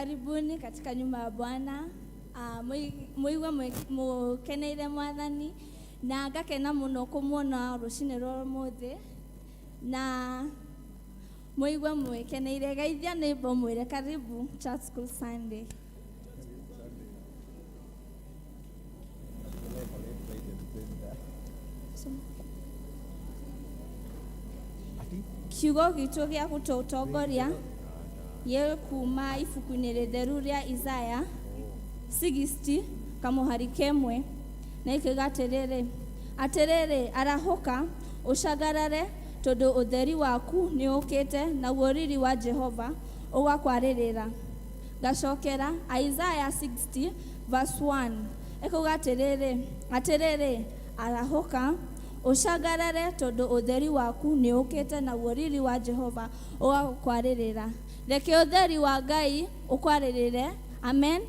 Karibuni katika nyumba ya Bwana. Muigue mukeneire mwathani na ngakena muno kumuona rucini rwa umuthi na muigue mwikeneire. Geithia neighbor mwire karibu Church School Sunday. Kiugo gitũ gĩa gũtũtongoria gĩ kuma ibuku-inĩ rĩtheru rĩa Isaya 60 kamũhari kemwe na ĩkauga atĩrĩrĩ, atĩrĩrĩ, arahũka ũcangarare, tondũ ũtheri waku nĩũũkĩte, naguo riri wa Jehova ũgakwarĩrĩra. Ngacokera Isaiah 60 verse 1 ĩkauga atĩrĩrĩ, atĩrĩrĩ, arahũka ũcangarare, tondũ ũtheri waku nĩũũkĩte, naguo riri wa Jehova ũgakwarĩrĩra. Reke ũtheri wa Ngai ũkwarĩrĩre. Amen.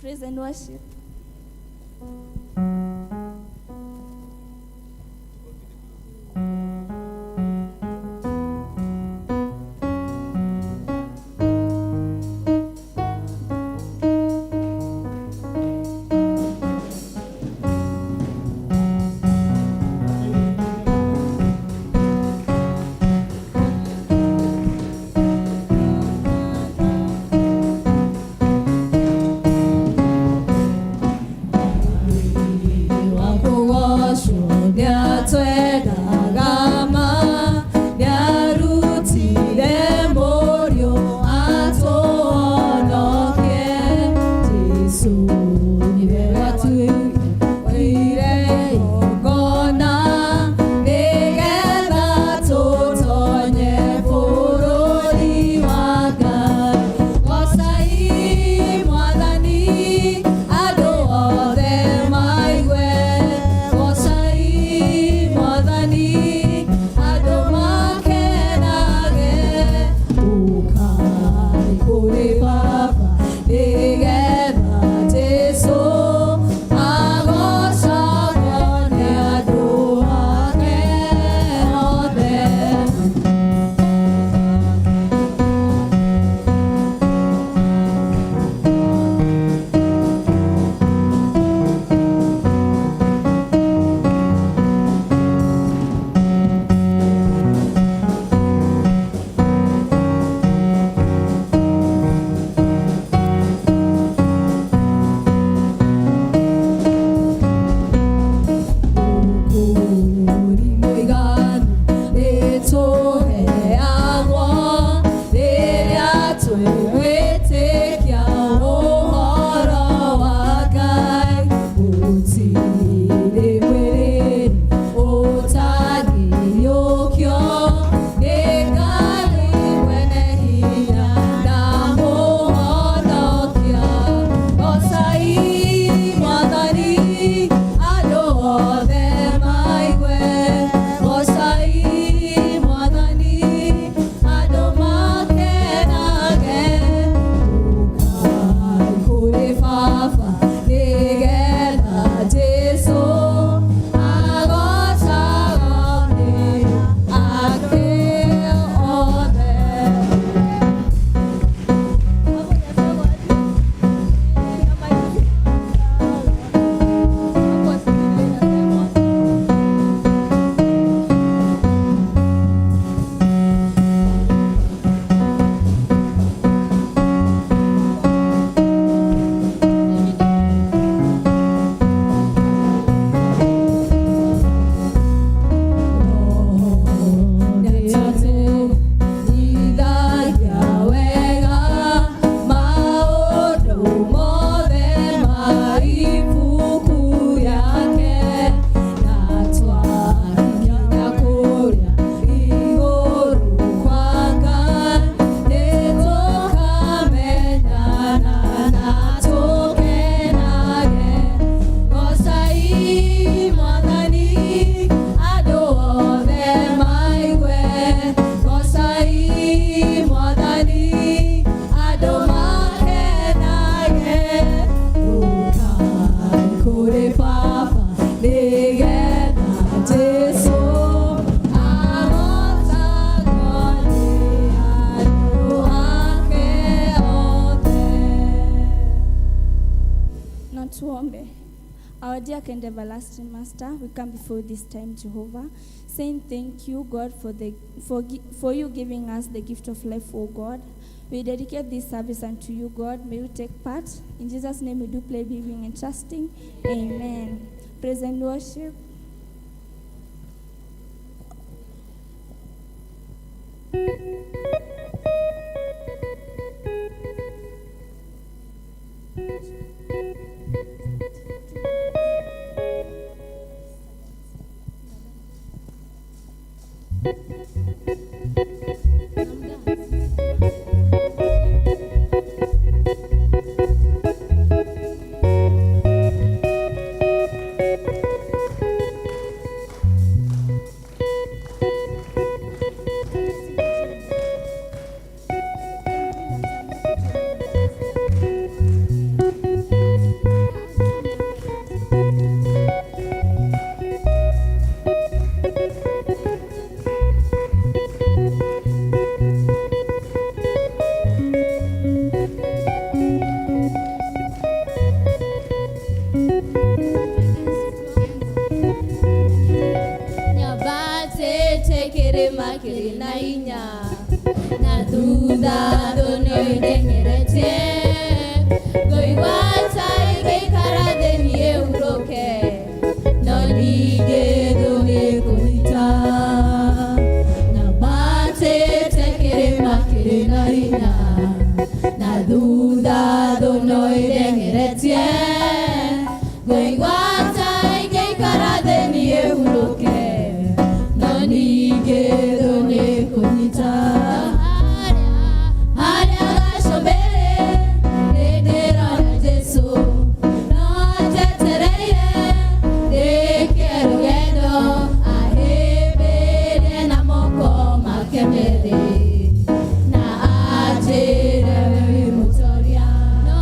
Praise and worship. Our dear and everlasting Master, we come before this time, Jehovah, saying thank you, God, for you giving us the gift of life, O God. We dedicate this service unto you, God. May you take part. In Jesus' name we do pray, believing and trusting. Amen. Praise and worship. Nyabatĩte kĩrĩma kĩrĩ na hinya na thutha thũ nĩĩndenyeretie ngũigua ta ingĩikara thĩ niĩ hurũke no ningĩ thũ nĩĩkũnyita. Nyabatĩte kĩrĩma kĩrĩ na hinya na thutha thũ no ĩndenyeretie ngũigua ta ingĩikara thĩ niĩ hurũke no ningĩ thũ nĩĩkũnyita. Harĩa gacũmbĩrĩ nĩndĩrona Jesũ no anjetereire ndĩke rũgendo ahĩmbĩrie na moko make merĩ na anjĩre wĩ mũtoria. No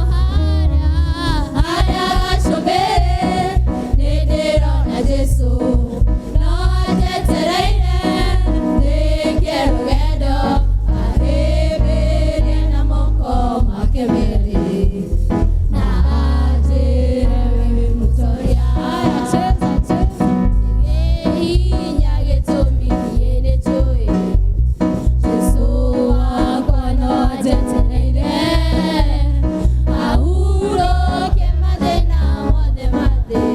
harĩa gacũmbĩrĩ nĩndĩrona Jesũ no anjetereire ndĩke rũgendo ahĩmbĩrie na moko make merĩ na anjĩre wĩ mũtoria. Cheza, cheza. Hinya gĩtũmi niĩ nĩnjũĩ Jesũ wakwa no anjetereire ahurũke mathĩna mothe ma thĩ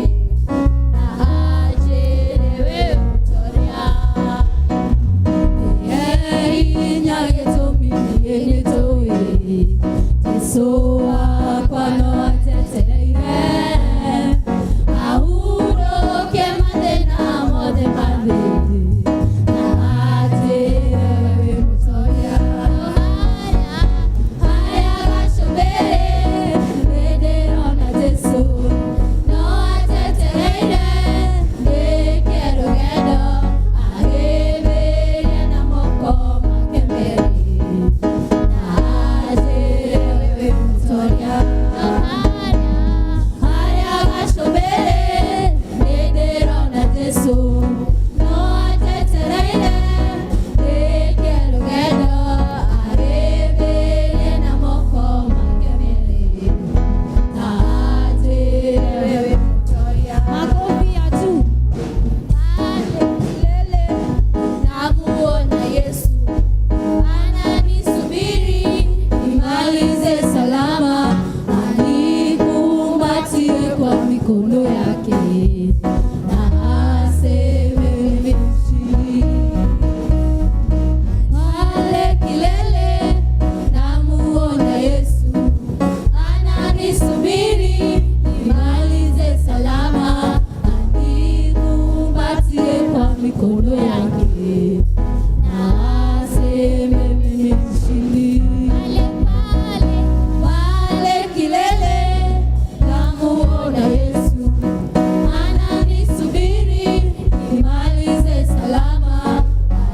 na anjĩre wĩ mũtoria. Hinya gĩtũmi niĩ nĩnjũĩ Jesũ wakwa no anjetereire ahurũke mathĩna mothe ma thĩ na anjĩre wĩ mũtoria. Harĩa gacũmbĩrĩ nĩndĩrona Jesũ no anjetereire ndĩke rũgendo ahĩmbĩrie na moko make merĩ na anjĩre wĩ mũtoria. Harĩa gacũmbĩrĩ nĩndĩrona Jesũ no anjetereire ndĩke rũgendo ahĩmbĩrie na moko make merĩ na anjĩre wĩ mũtoria. Makofi ya juu. Lele namuona Yesu ananisubiri nimalize salama, anikumbatie kwa mikono yake na aseme mimi mshindi. Pale kilele namuona Yesu ananisubiri nimalize salama, anikumbatie kwa mikono yake na aseme mimi mshindi. Pale kilele namuona Yesu ananisubiri nimalize salama,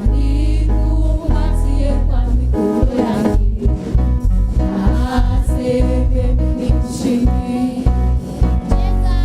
anikumbatie kwa mikono yake na aseme mimi mshindi. Cheza.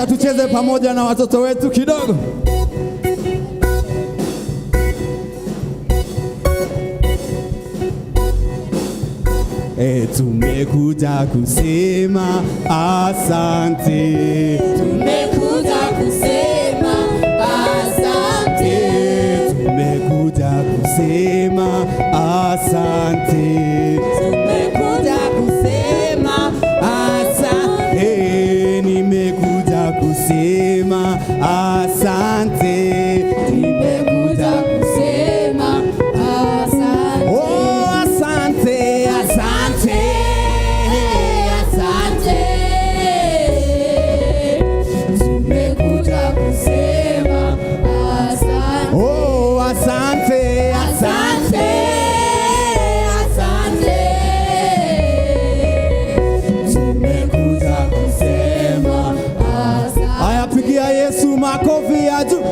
tucheze pamoja na watoto wetu kidogo. E, tumekuja kusema asante. Tumekuja kusema asante. E, tumekuja kusema asante. Tumekuja kusema asante. E, nimekuja kusema asante. Tumekuja kusema asante. Oh, asante, asante. Asante. Tumekuja kusema asante. Oh, asante, asante. Asante. Tumekuja kusema asante. Haya, pigia Yesu makofi ya juu.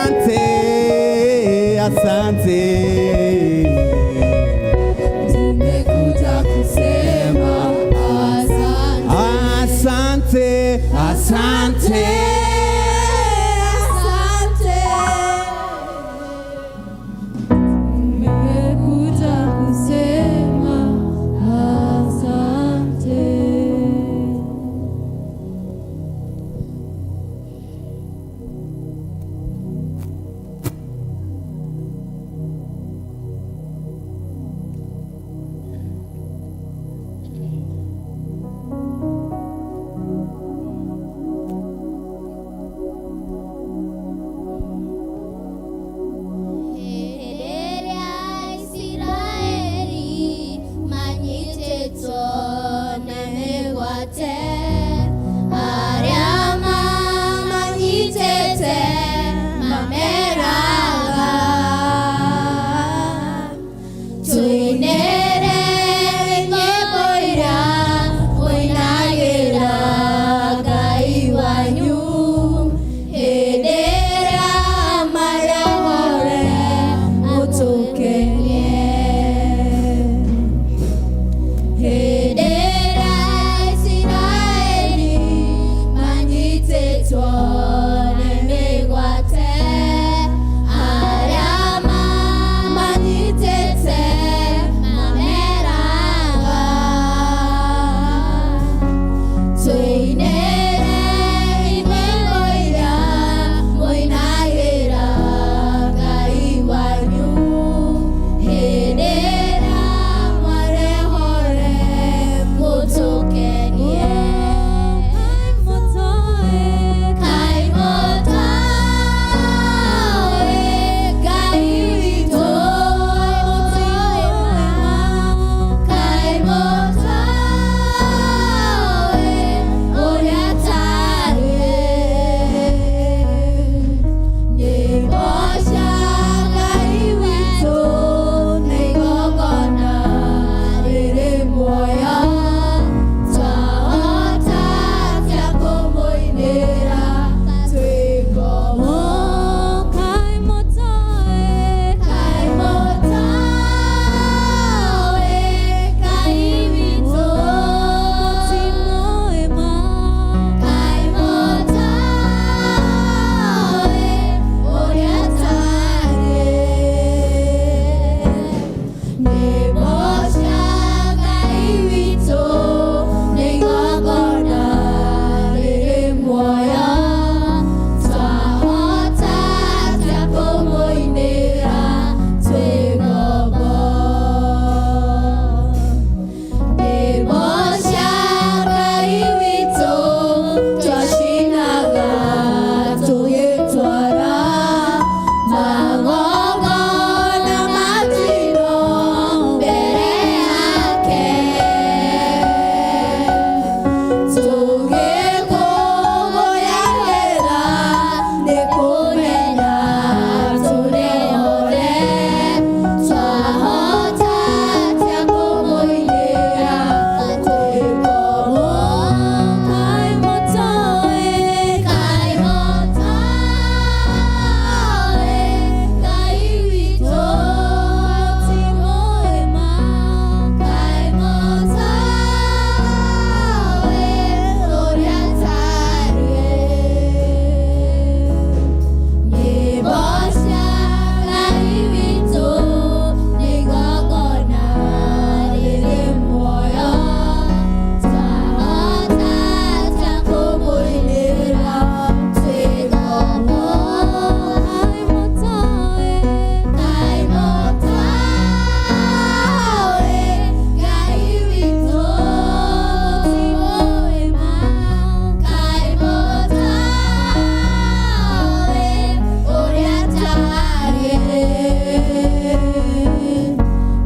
Asante, asante. Tumekuja kusema asante. Asante, asante. Asante. Tumekuja kusema asante.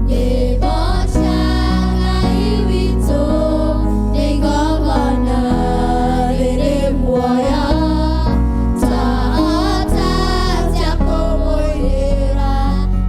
Nyĩmbo cia Ngai witũ nĩ igongona rĩrĩ muoyo, twahota atĩa kũmũinĩra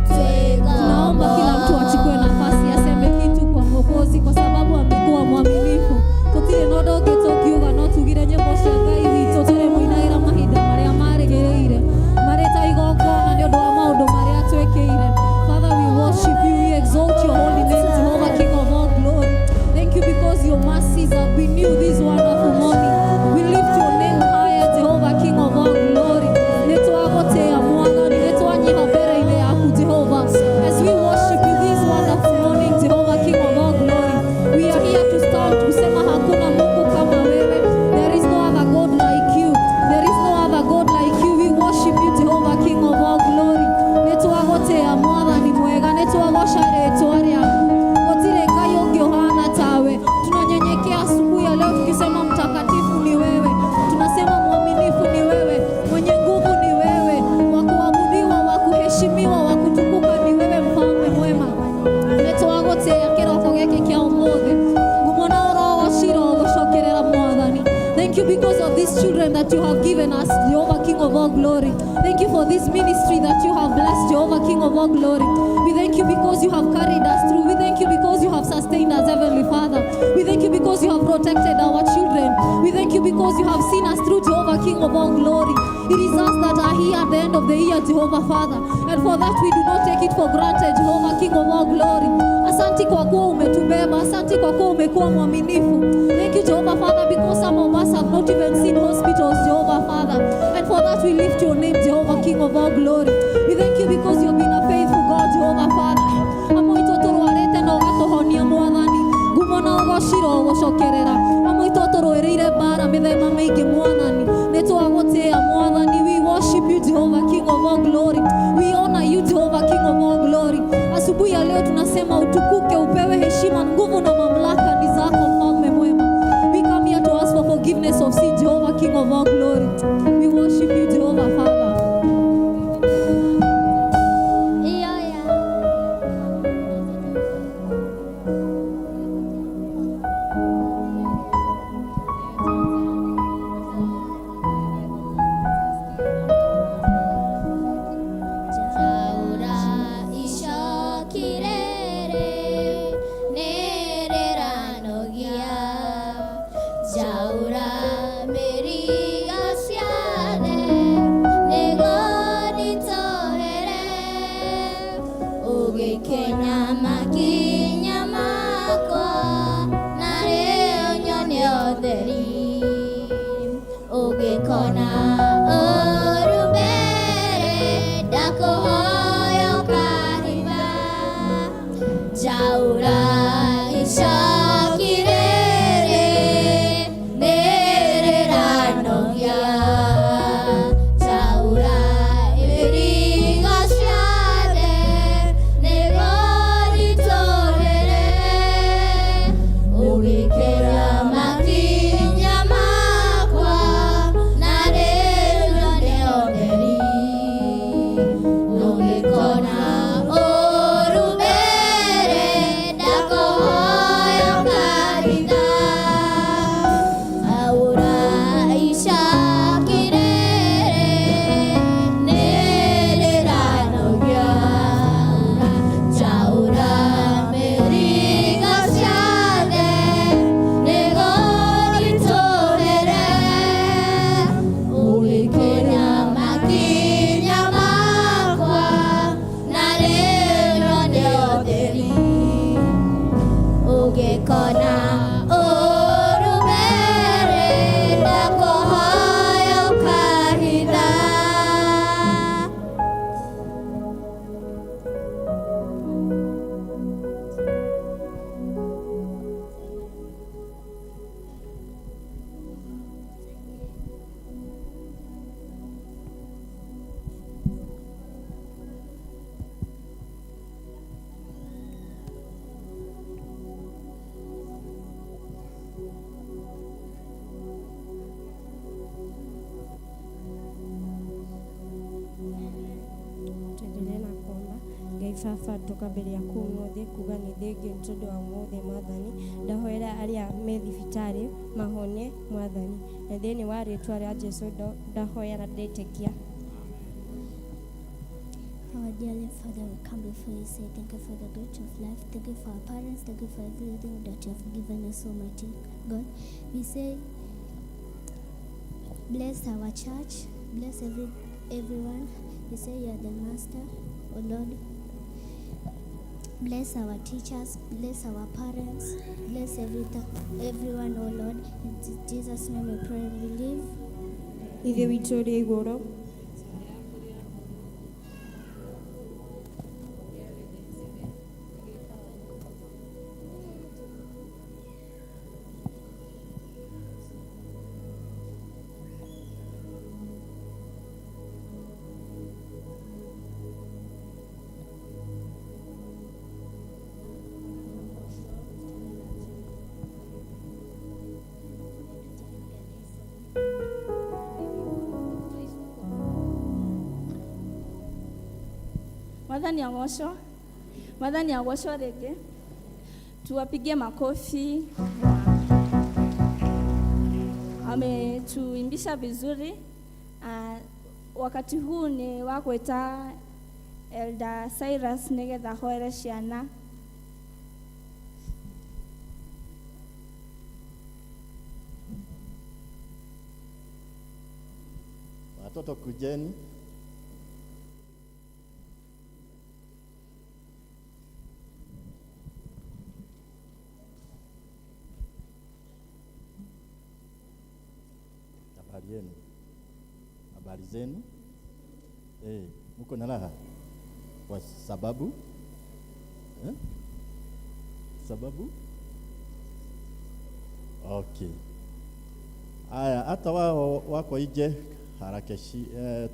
twĩ Tunaomba kila mtu ngombo? achukue nafasi aseme kitu kwa Mwokozi kwa sababu amekuwa mwaminifu. Tutire na ũndũ ũngĩ tũngiuga no tugire nyĩmbo cia Ngai witũ tũrĩmũinagĩra mahinda marĩa marĩgĩrĩire marĩ ta igongona nĩ ũndũ wa maũndũ marĩa twĩkĩire. Father, we worship you, we exalt your holy name, Jehovah, King of all glory. Thank you because your mercies have been new this wonderful morning. We lift your name higher, Jehovah, King of all glory. Nĩtwagũtĩĩa Mwathani, nĩtwanyiha mbere-inĩ yaku, Jehovah. As we worship you this wonderful morning, Jehovah, King of all glory. We are here to stand kusema hakuna Mungu kama wewe. There is no other God like you. There is no other God like you. We worship you, Jehovah, King of all glory. Nĩtwagũtĩĩa Mwathani mwega, nĩtwagoca rĩtwa rĩaku. Gũtirĩ Ngai ũngĩ ũhana tawe. Tunanyenyekea asubuhi ya leo tukisema mtakatifu ni wewe. Tunasema mwaminifu ni wewe, mwenye nguvu ni wewe, wa kuabudiwa, wa kuheshimiwa, wa kutukuka ni wewe, mfalme mwema. Nĩtwagũtĩĩa kĩroko gĩkĩ kĩa ũmũthĩ. Ngumo na ũrogocirwo gũcokerera Mwathani. Thank you because of these children that you have given us, Jehovah, King of all glory. Thank you for this ministry that you have blessed, Jehovah, King of all glory. We thank you because you have carried us through. We thank you because you have sustained us, Heavenly Father. We thank you because you have protected our children. We thank you because you have seen us through, Jehovah, King of all glory. It is us that are here at the end of the year, Jehovah Father. And for that we do not take it for granted, Jehovah, King of all glory. Asante kwa kuwa umetubeba, asante kwa kuwa umekuwa mwaminifu. Thank you, Jehovah Father, because some of us have not even seen hospitals, Jehovah Father. And for that we lift your name, Jehovah, King of all glory. We thank you because you've been a faithful God, Jehovah Father. Amwe itũ tũrwarĩte na ũgatũhonia Mwathani. Ngumo na ũgocirwo gũcokerera. Amwe itũ tũrũĩrĩire mbara mĩthemba mĩingĩ Mwathani. Nĩtwagũtĩĩa Mwathani. We worship you, Jehovah, King of all glory. We honor you, Jehovah, King of all glory. Asubuhi ya leo tunasema utukuke, upewe heshima, nguvu na mamlaka ni zako, mfalme mwema. We come here to ask for forgiveness of sin, Jehovah, King of all glory. We worship you, Jehovah Father. Iyo ya. Njaũra icoki rĩrĩ nĩrĩranogia, njaũra mĩrigo ciothe nĩguo nditũhere, ũgĩkinya makinya makwa na rĩu nyone ũtheri, ũgĩkona ũru mbere ndakũhoya ũkahiba, njaũra icoki rĩrĩ nĩrĩranogia, njaũra mĩrigo ciothe nĩguo nditũhere. Baba ndoka mbere yaku ũmũthĩ kuga nĩ thengiũ nĩ tondũ wa ũmũthĩ Mwathani. Ndahoera arĩa me thibitarĩ mahone Mwathani, na thĩinĩ wa rĩtwa rĩa Jesũ ndahoya na ndetĩkia. Our dearly Father, we come before you, say thank you for the gift of life, thank you for our parents, thank you for everything that you have given us, Almighty God. We say, bless our church, bless everyone. We say you are the master, O Lord. Bless our teachers, bless our parents, bless everyone, O Lord. In Jesus' name we pray and believe. Ithe witũ ũrĩ igũrũ. Mwathani agocwo, Mwathani agocwo rĩngĩ. Tuwapigie makofi. Ametuimbisha vizuri. Wakati huu ni wa gwĩta Elder Cyrus nĩgetha ahoere ciana. Watoto kujeni. Habari yenu? Habari zenu? Mko na raha? Kwa sababu? Sababu? Okay. Aya, hata wao wako nje,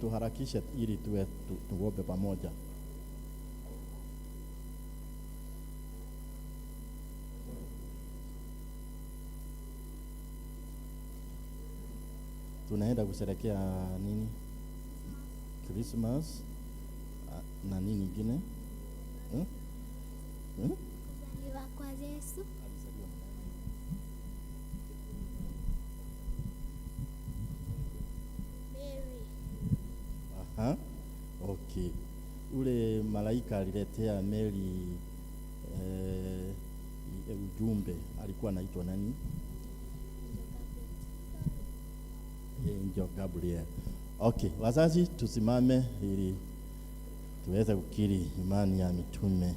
tuharakishe ili tuombe pamoja. Tunaenda kusherehekea nini? Christmas na nini ingine? Kuzaliwa kwa Yesu. Mary. Aha. Okay. Ule malaika aliletea Mary ujumbe, alikuwa anaitwa nani? Angel Gabriel. Okay, wazazi tusimame ili tuweze kukiri imani ya mitume.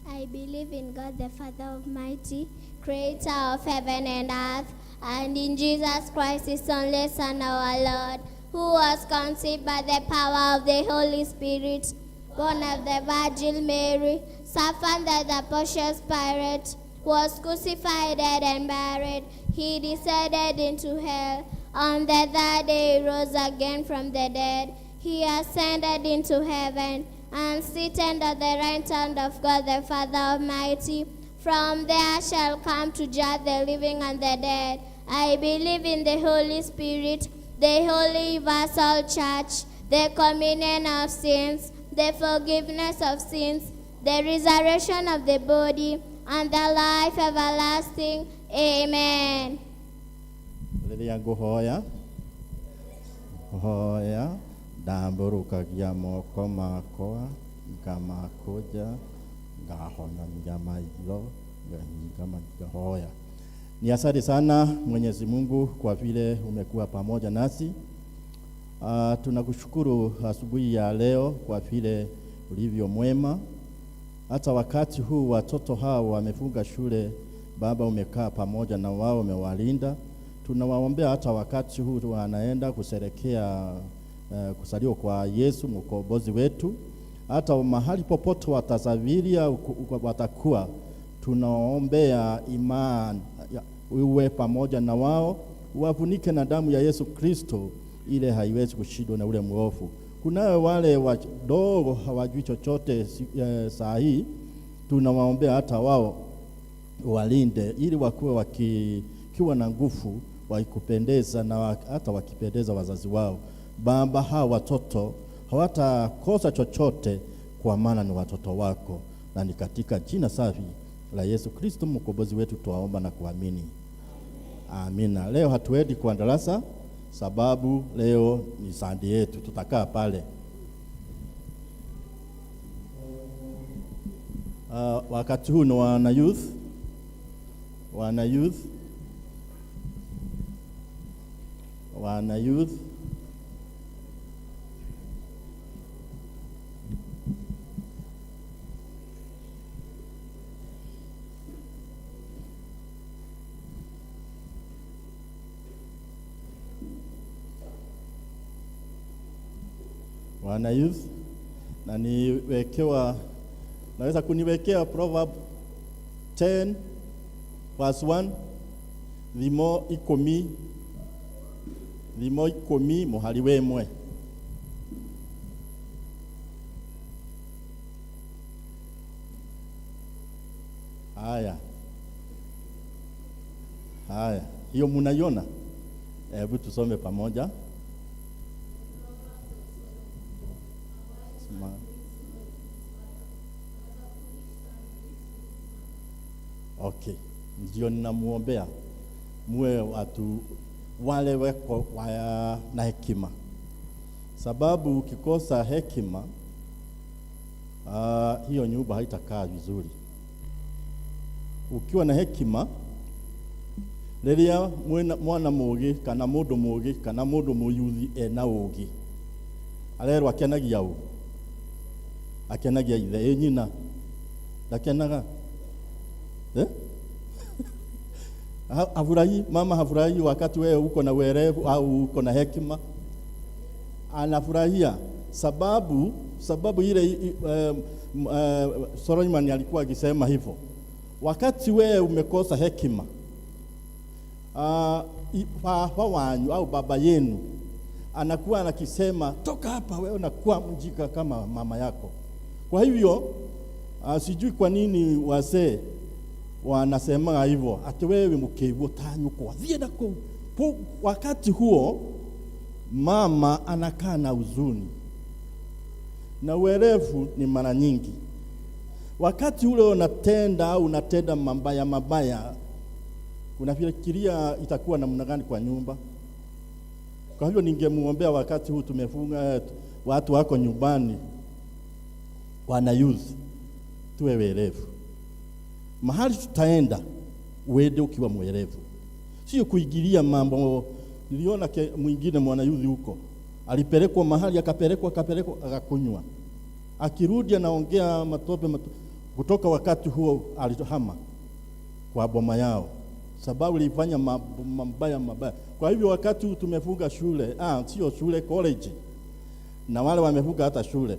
I believe in God the Father Almighty, creator of heaven and earth, and in Jesus Christ, his only Son, our Lord, who was conceived by the power of the Holy Spirit, born of the Virgin Mary, suffered under the Pontius Pilate, was crucified, dead, and buried. He descended into hell. On the third day he rose again from the dead. He ascended into heaven and seated at the right hand of God the Father Almighty. From there shall come to judge the living and the dead. I believe in the Holy Spirit, the holy universal church, the communion of sins, the forgiveness of sins, the resurrection of the body, and the life everlasting. Amen. Rĩrĩa ngũhoya hoya ndambũrũkagia moko makwa ngamakũnja ngahonania maitho ngahinga ngahoya. Ni asante sana Mwenyezi Mungu kwa vile umekuwa pamoja nasi. Tunakushukuru asubuhi ya leo kwa vile ulivyo mwema. Hata wakati huu watoto hao wamefunga shule, Baba umekaa pamoja na wao, umewalinda. Tunawaombea hata wakati huu wanaenda kusherekea kuzaliwa kwa Yesu mkombozi wetu. Hata mahali popote watasafiri au watakuwa, tunaombea imani uwe pamoja na wao, wafunike na damu ya Yesu Kristo, ile haiwezi kushindwa na ule mwovu. Kunayo wale wadogo hawajui chochote saa hii, tunawaombea hata wao walinde, ili wakuwe wakiwa na nguvu wakikupendeza na hata wakipendeza wazazi wao. Baba, hawa watoto hawatakosa chochote, kwa maana ni watoto wako, na ni katika jina safi la Yesu Kristo mkombozi wetu twaomba na kuamini. Amina. Leo hatuendi kwa darasa sababu leo ni Sunday yetu, tutakaa pale. Wakati huu ni wana youth, wana youth, wana youth. Wana youth, na niwekewa, naweza kuniwekea Proverb 10 verse 1, thimo 10, thimo 10 muhari wemwe. Haya, haya, hiyo munaiona? Hebu tusome pamoja. Sema. Okay, ndio ninamuombea muwe watu wale weko na hekima, sababu ukikosa hekima, hiyo nyumba haitakaa vizuri. Ukiwa na hekima, riria mwana mugi kana mundu mugi kana mundu muyuthi ena ugi, arerwo akenagia u, akenagia ithe, ĩ nyina ndakenaga. Hafurahi, mama hafurahi wakati wewe uko na werevu au uko na hekima. Anafurahia sababu ile Solomon alikuwa akisema hivyo. Wakati wewe umekosa hekima, baba wanyu au baba yenu anakuwa anakisema toka hapa, wewe unakuwa mjinga kama mama yako. Kwa hivyo, sijui kwa nini wazee wanasema hivyo, ati wewe mkeigwo tanyukwa thiĩ na kũu. Wakati huo mama anakaa na huzuni, na uerevu ni mara nyingi. Wakati ule unatenda au unatenda mabaya mabaya, unafikiria itakuwa namna gani kwa nyumba? Kwa hivyo ningemuombea wakati huu tumefunga, watu wako nyumbani, wana youth, tuwe werevu. Mahali tutaenda uende ukiwa mwerevu, sio kuingilia mambo. Niliona mwingine mwana youth huko alipelekwa mahali, akapelekwa, akapelekwa, akakunywa, akirudi anaongea matope, matope. Kutoka wakati huo alihama kwa boma yao, sababu ilifanya mabaya mabaya. Kwa hivyo wakati huu tumefunga shule, sio shule, college, na wale wamefunga hata shule,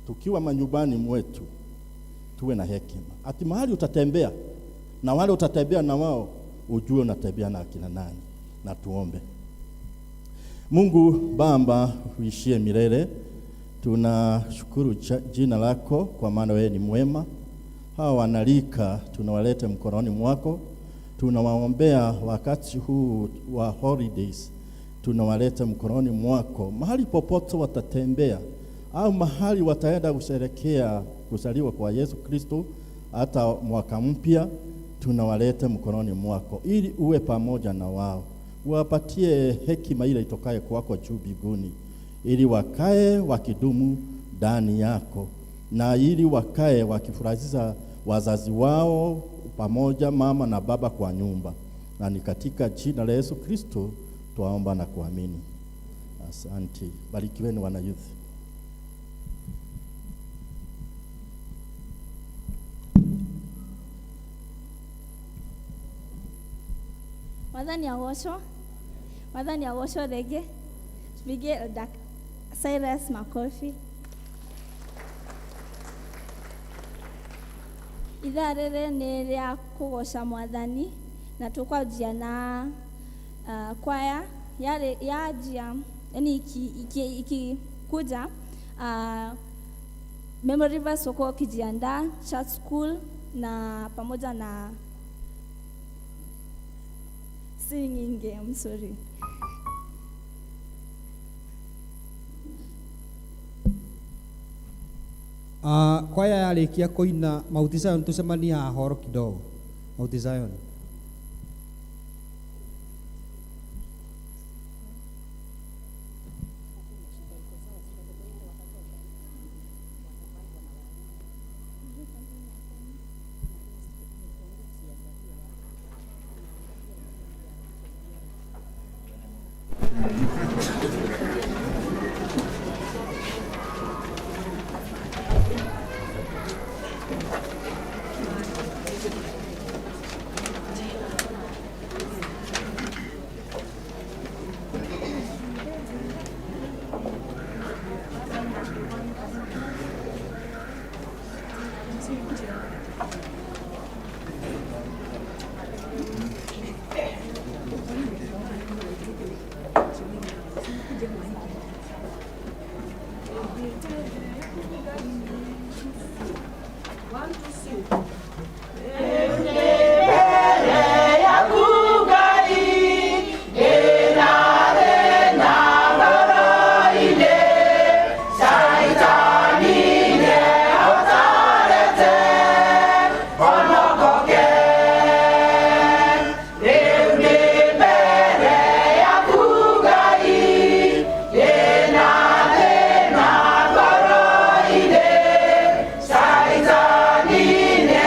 tukiwa manyumbani mwetu tuwe na hekima. Ati mahali utatembea na wale utatembea na wao, ujue unatembea na akina nani. Na tuombe. Mungu Baba uishie milele, tunashukuru jina lako kwa maana wewe ni mwema. Hawa wanalika tunawalete mkononi mwako, tunawaombea wakati huu wa holidays, tunawaleta mkononi mwako. Mahali popote watatembea au mahali wataenda kusherehekea kuzaliwa kwa Yesu Kristo, hata mwaka mpya, tunawaleta mkononi mwako ili uwe pamoja na wao, uwapatie hekima ile itokaye kwako juu mbinguni, ili wakae wakidumu ndani yako, na ili wakae wakifurahisha wazazi wao pamoja mama na baba kwa nyumba. Na ni katika jina la Yesu Kristo twaomba na kuamini. Asante. Barikiweni wana youth. Mwathani agocwo. Mwathani agocwo rĩngĩ. Tupigie Elder Cyrus makofi. Ithaa rĩrĩ nĩ rĩa kũgoca Mwathani, na tũkwanjia na kwaya yarĩ yanjia, yani ikikuja, memory verse wako wakijiandaa church school na pamoja na singing game, sorry. Kwaya yarĩkia kũina Mount Zion, tucemanie haha horo kidogo. Mount Zion. Saitani ne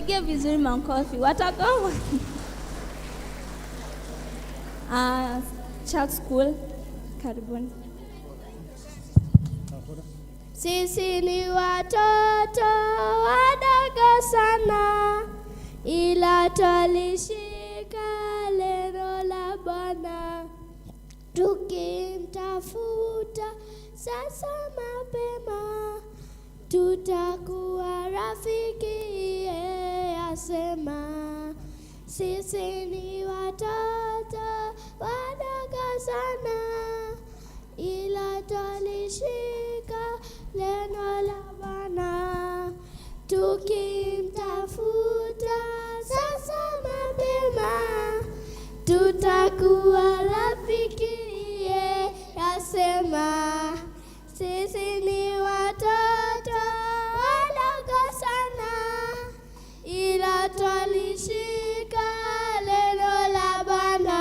Tuwapigie vizuri makofi. Watakoma. Church School, karibuni. Sisi ni watoto wadogo sana, ila twalishika neno la Bwana, tukimtafuta sasa mapema, tutakuwa rafiki, yeye asema. Sisi ni watoto wadogo sana, ila twalishika neno la Bwana, tukimtafuta sasa mapema, tutakuwa rafiki, yeye asema. Sisi ni watoto wadogo sana, ila twalishika neno la Bwana,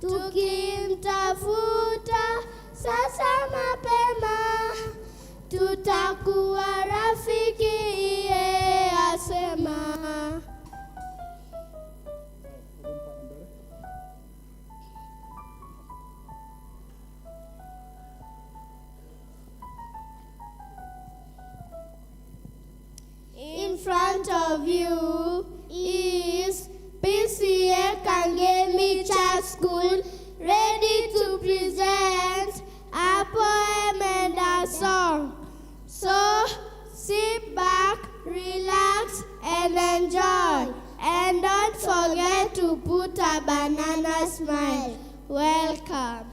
tukimtafuta sasa mapema, tutakuwa rafiki, yeye asema. In front of you is PCA Kangemi Church School, ready to present a poem and a song. So sit back, relax, and enjoy. And don't forget to put a banana smile. Welcome.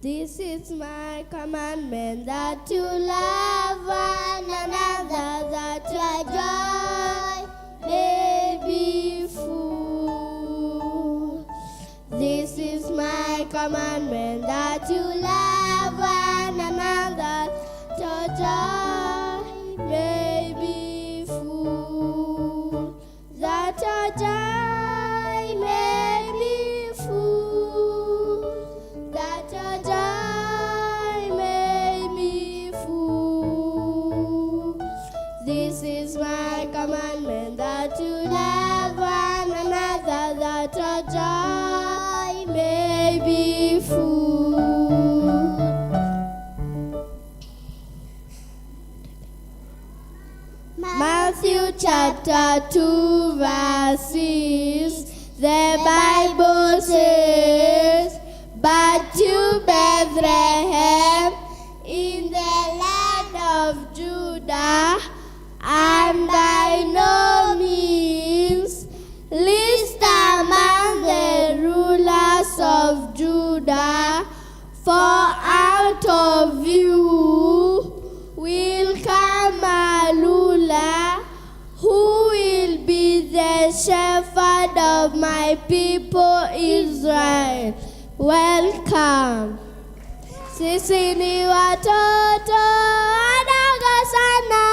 This is my commandment, that you love one another, that your joy may be full. This is my commandment, that you love one another, your joy may be full. That your joy may be full. That your joy may be full. This is my commandment, that you love one another, that your joy may be full. Matthew chapter 2, verse 6, the Bible says, But to Bethlehem in the land of Judah, and by no means least among the rulers of Judah, for out of you will come a ruler who will be the shepherd of my people Israel. Welcome. Sisi ni watoto wadogo sana,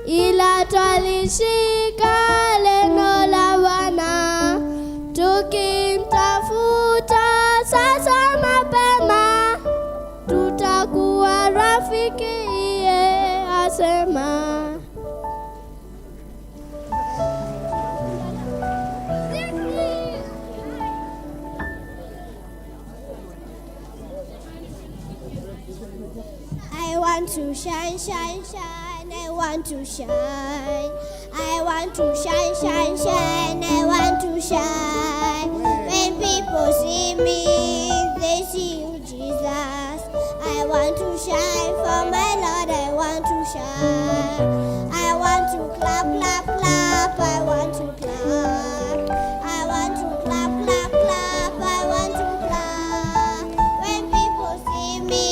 ila twalishika neno la Bwana, tukimtafuta sasa mapema, tutakuwa rafiki, yeye asema. I want to shine, shine, shine. I want to shine. I want to shine, shine, shine. I want to shine. When people see me, they see you, Jesus. I want to shine for my Lord. I want to shine. I want to clap, clap, clap. I want to clap. I want to clap, clap, clap. I want to clap. When people see me,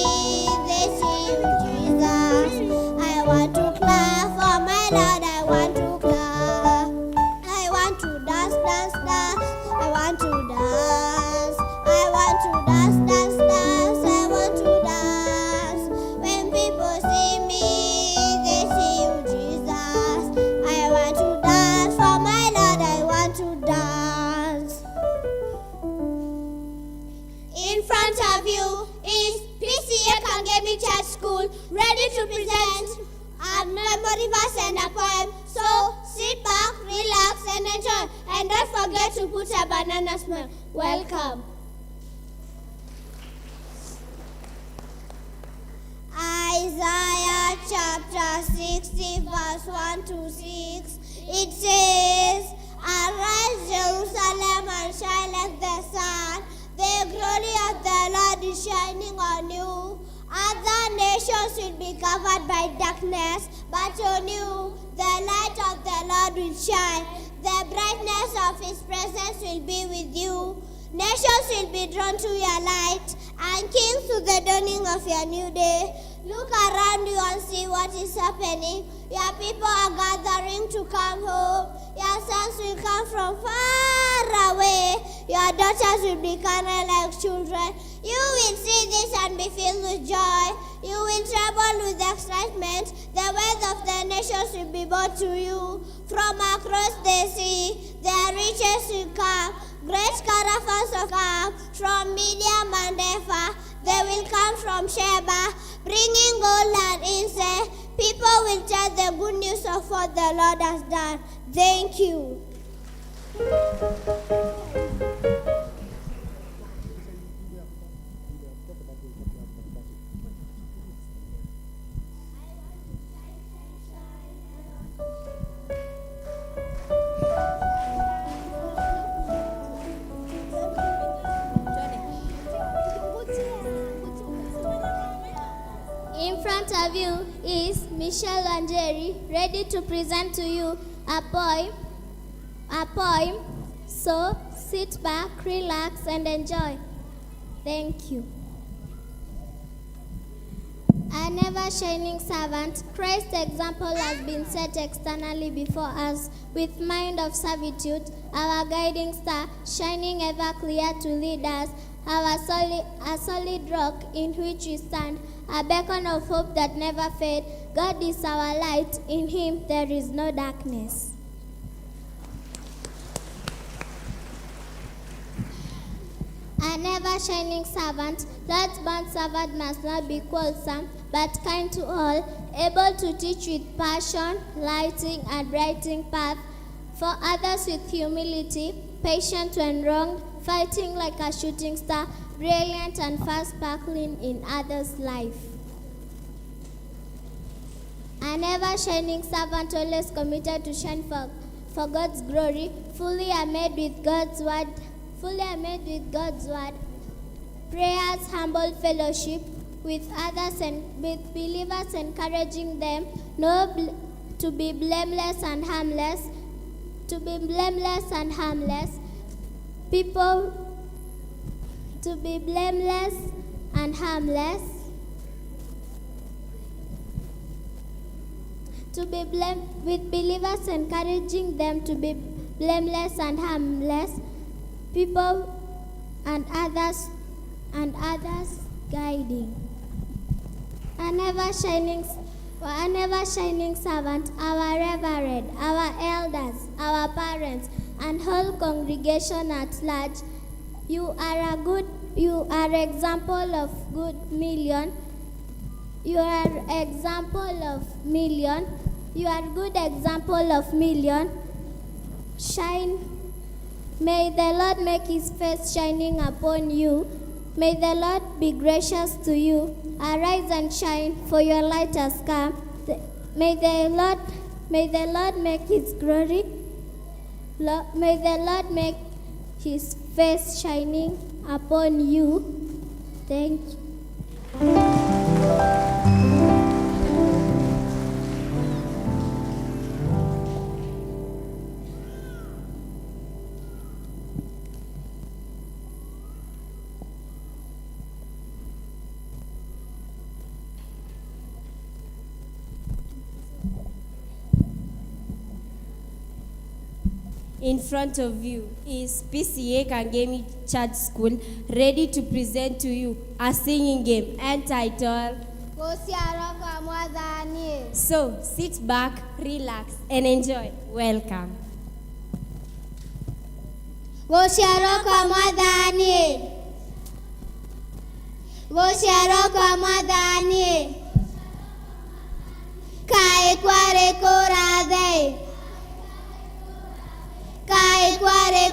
they see you, Jesus. I want to clap for my Lord. I want to clap. I want to dance, dance, dance. I want to dance. I want to dance, dance, dance. I want to dance. When people see me, they see you, Jesus. I want to dance for my Lord. I want forget to put a banana smile. Welcome. Isaiah chapter 60, verse 1 to 6. It says, "Arise, Jerusalem, and shine like the sun. The glory of the Lord is shining on you. Other nations will be covered by darkness, but on you the light of the Lord will shine. The brightness of his presence will be with you. Nations will be drawn to your light, and kings to the dawning of your new day. Look around you and see what is happening. Your people are gathering to come home. Your sons will come from far away. Your daughters will be carnal like children. You will see this and be filled with joy. You will tremble with excitement. The wealth of the nations will be brought to you. From across the sea, their riches will come. Great caravans will come from Midian and Ephah. They will come from Sheba, bringing gold and incense. People will tell the good news of what the Lord has done. Thank you. In front of you is Michelle Wanjeri, ready to present to you a poem. A poem. So sit back, relax, and enjoy. Thank you. A never shining servant, Christ's example has been set externally before us with mind of servitude, our guiding star, shining ever clear to lead us, a solid rock in which we stand, a beacon of hope that never fades. God is our light, in him there is no darkness. A never shining servant, Lord's bond servant must not be quarrelsome, but kind to all, able to teach with passion, lighting and brightening path for others with humility, patient when wronged, fighting like a shooting star, brilliant and fast sparkling in others' life. A never shining servant, always committed to shine for God's glory, fully amid with God's word, prayers, humble fellowship with others and with believers, encouraging them to be blameless and harmless, people to be blameless and harmless, to be with believers, encouraging them to be blameless and harmless, people and others guiding. A never shining servant, our reverend, our elders, our parents, and whole congregation at large, you are example of good million. You are example of million. You are good example of million. Shine. May the Lord make his face shining upon you. May the Lord be gracious to you. Arise and shine, for your light has come. May the Lord make his glory. May the Lord make his face shining upon you. Thank you. In front of you is PCA Kangemi Church School, ready to present to you a singing game entitled So sit back, relax, and enjoy. Welcome. Gũciarwo kwa Mwathani. Gũciarwo kwa Mwathani. Kaĩ kwarĩ kũrathe. Kaĩ kwarĩ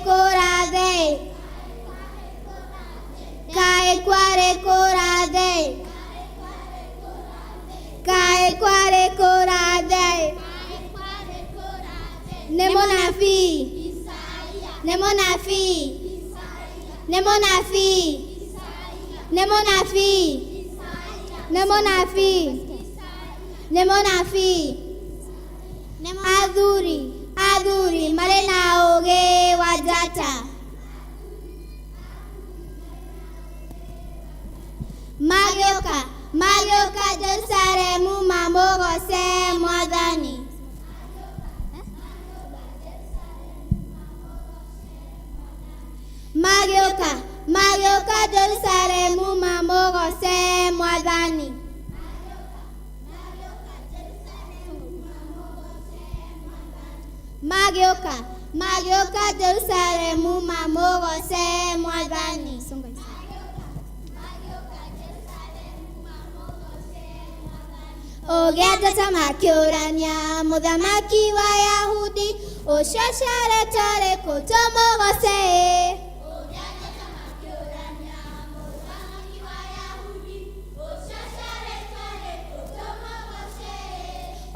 Nĩ mũnabii. Nĩ mũnabii. Nĩ mũnabii. Nĩ mũnabii. Nĩ mũnabii. Nĩ mũnabii. Athuri, athuri marĩ na ũũgĩ wa njata. Magĩũka, magĩũka Jerusalemu mamũgoce Mwathani. Magĩũka, magĩũka Jerusalemu mamũgoce Mwathani. Magĩũka, magĩũka Jerusalemu mamũgoce Mwathani. Ũgĩatata makĩũrania mũthamaki wa Yahudi ũcio ũciarĩtwo rĩ kũ tũmũgoce.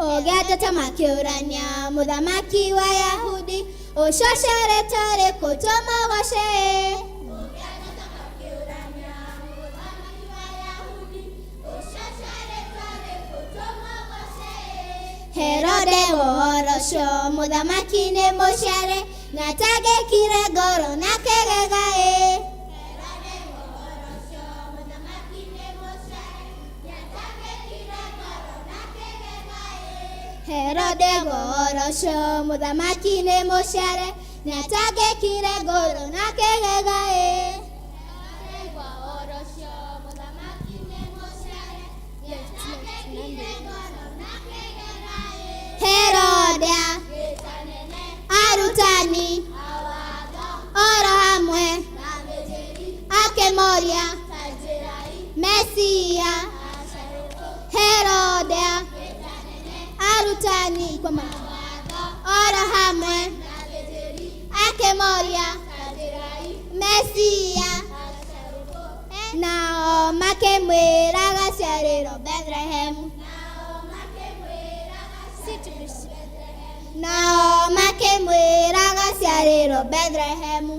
Ũgĩatata makĩũrania mũthamaki wa Yahudi ũcio ũciarĩtwo rĩ kũ tũmũgoce. Herode wohoro ũcio mũthamaki nĩ mũciare nĩatangĩkire ngoro na akĩgega ĩ. Herode wohoro ũcio mũthamaki nĩ mũciare nĩatangĩkire ngoro na akĩgega ĩ. Herodia arutani oro hamwe akĩmoria Mesia. Herodia arutani oro hamwe akĩmoria Mesia. Nao makĩmwĩra gaciarĩrwo Bethlehemu. Nao makĩmwĩra gaciarĩrwo Bethlehemu.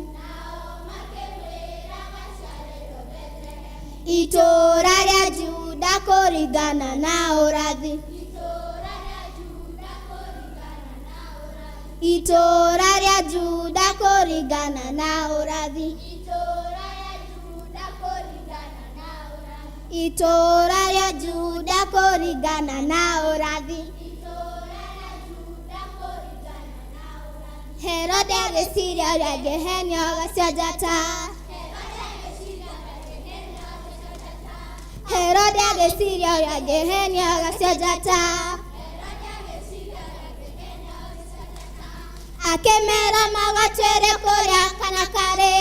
Itũũra rĩa Juda kũringana na ũrathi. Itũũra rĩa Juda kũringana na ũrathi. Itũũra rĩa Juda kũringana na ũrathi. Herode agĩciria ũrĩa angĩhenio agacio njata. Herode agĩciria ũrĩa angĩhenio agacio njata. Akĩmera magatuĩre kũrĩa kana karĩ.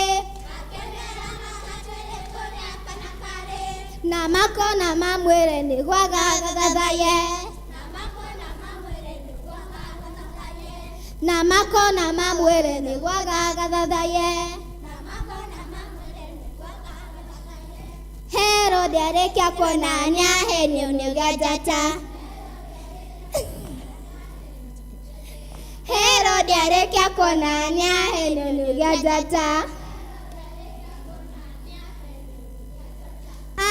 Na makona mamwĩre nĩ gwagagathaye. Na makona mamwĩre nĩ gwagagathaye. Herode arĩkia kuona nĩahenio nĩ njata. Herode arĩkia kuona nĩahenio nĩ njata.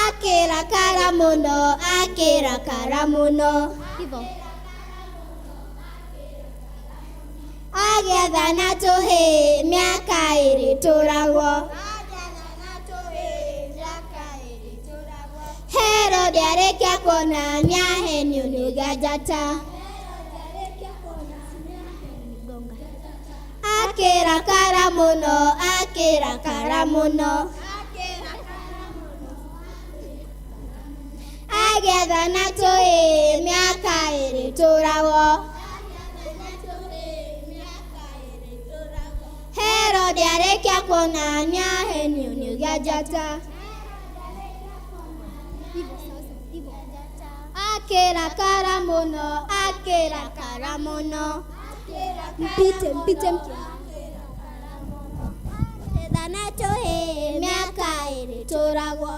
Akĩrakara mũno, akĩrakara mũno. Agĩathana tũhĩĩ mĩaka ĩrĩ tũragwo. Herode arĩkia kuona nĩahenio nĩ njata. Akĩrakara mũno, akĩrakara mũno. Agĩathana tũhĩĩ mĩaka ĩrĩ tũragwo. Herode arĩkia kuona nĩahenio nĩ njata. Akĩrakara mũno, akĩrakara mũno. Mpite, mpite mke. Agĩathana tũhĩĩ mĩaka ĩrĩ tũragwo.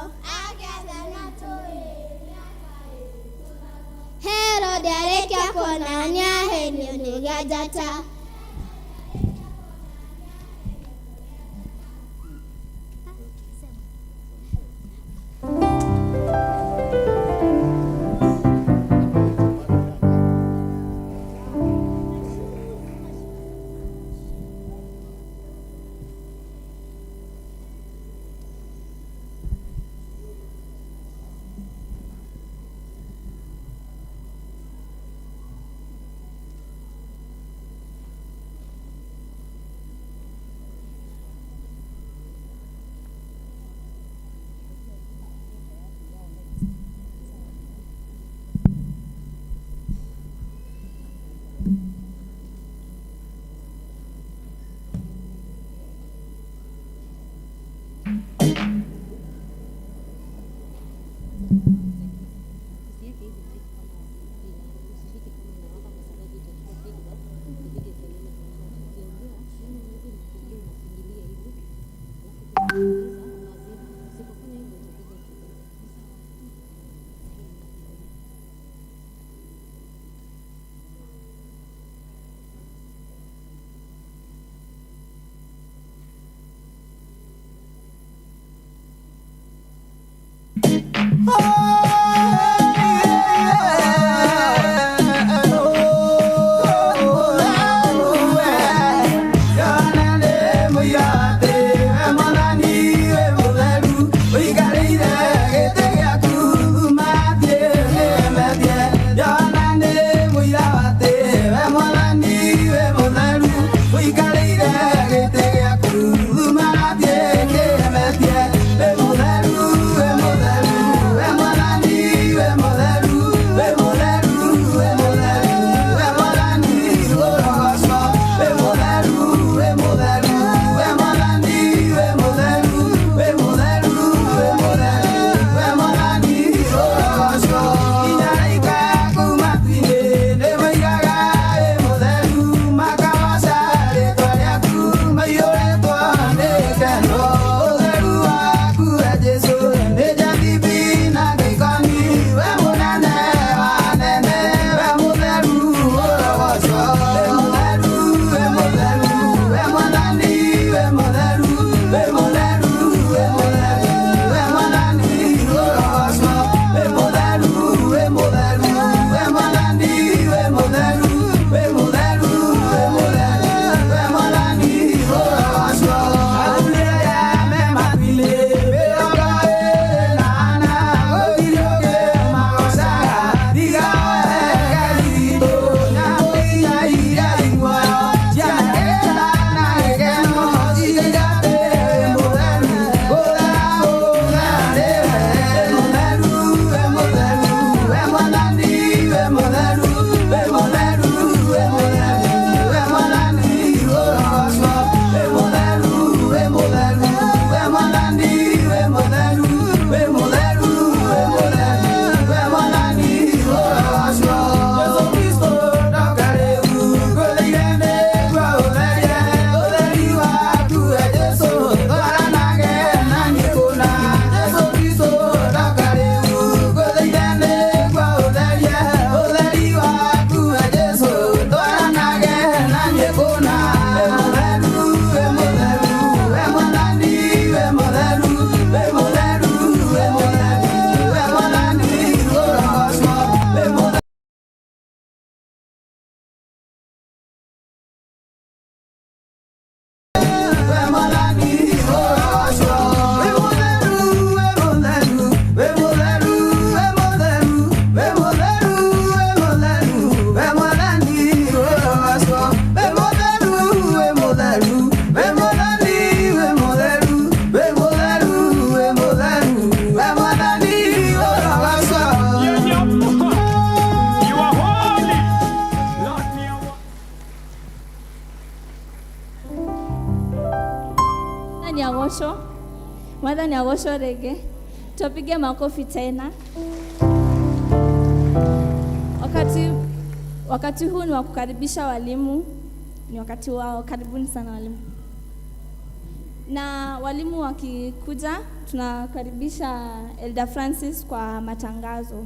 Herode arĩkia kuona nĩahenio nĩ njata. Agocwo, Mwathani agocwo rĩngĩ. Tupige makofi tena. Wakati huu ni wa kukaribisha walimu, ni wakati wao. Karibuni sana walimu. Na walimu wakikuja, tunakaribisha Elder Francis kwa matangazo.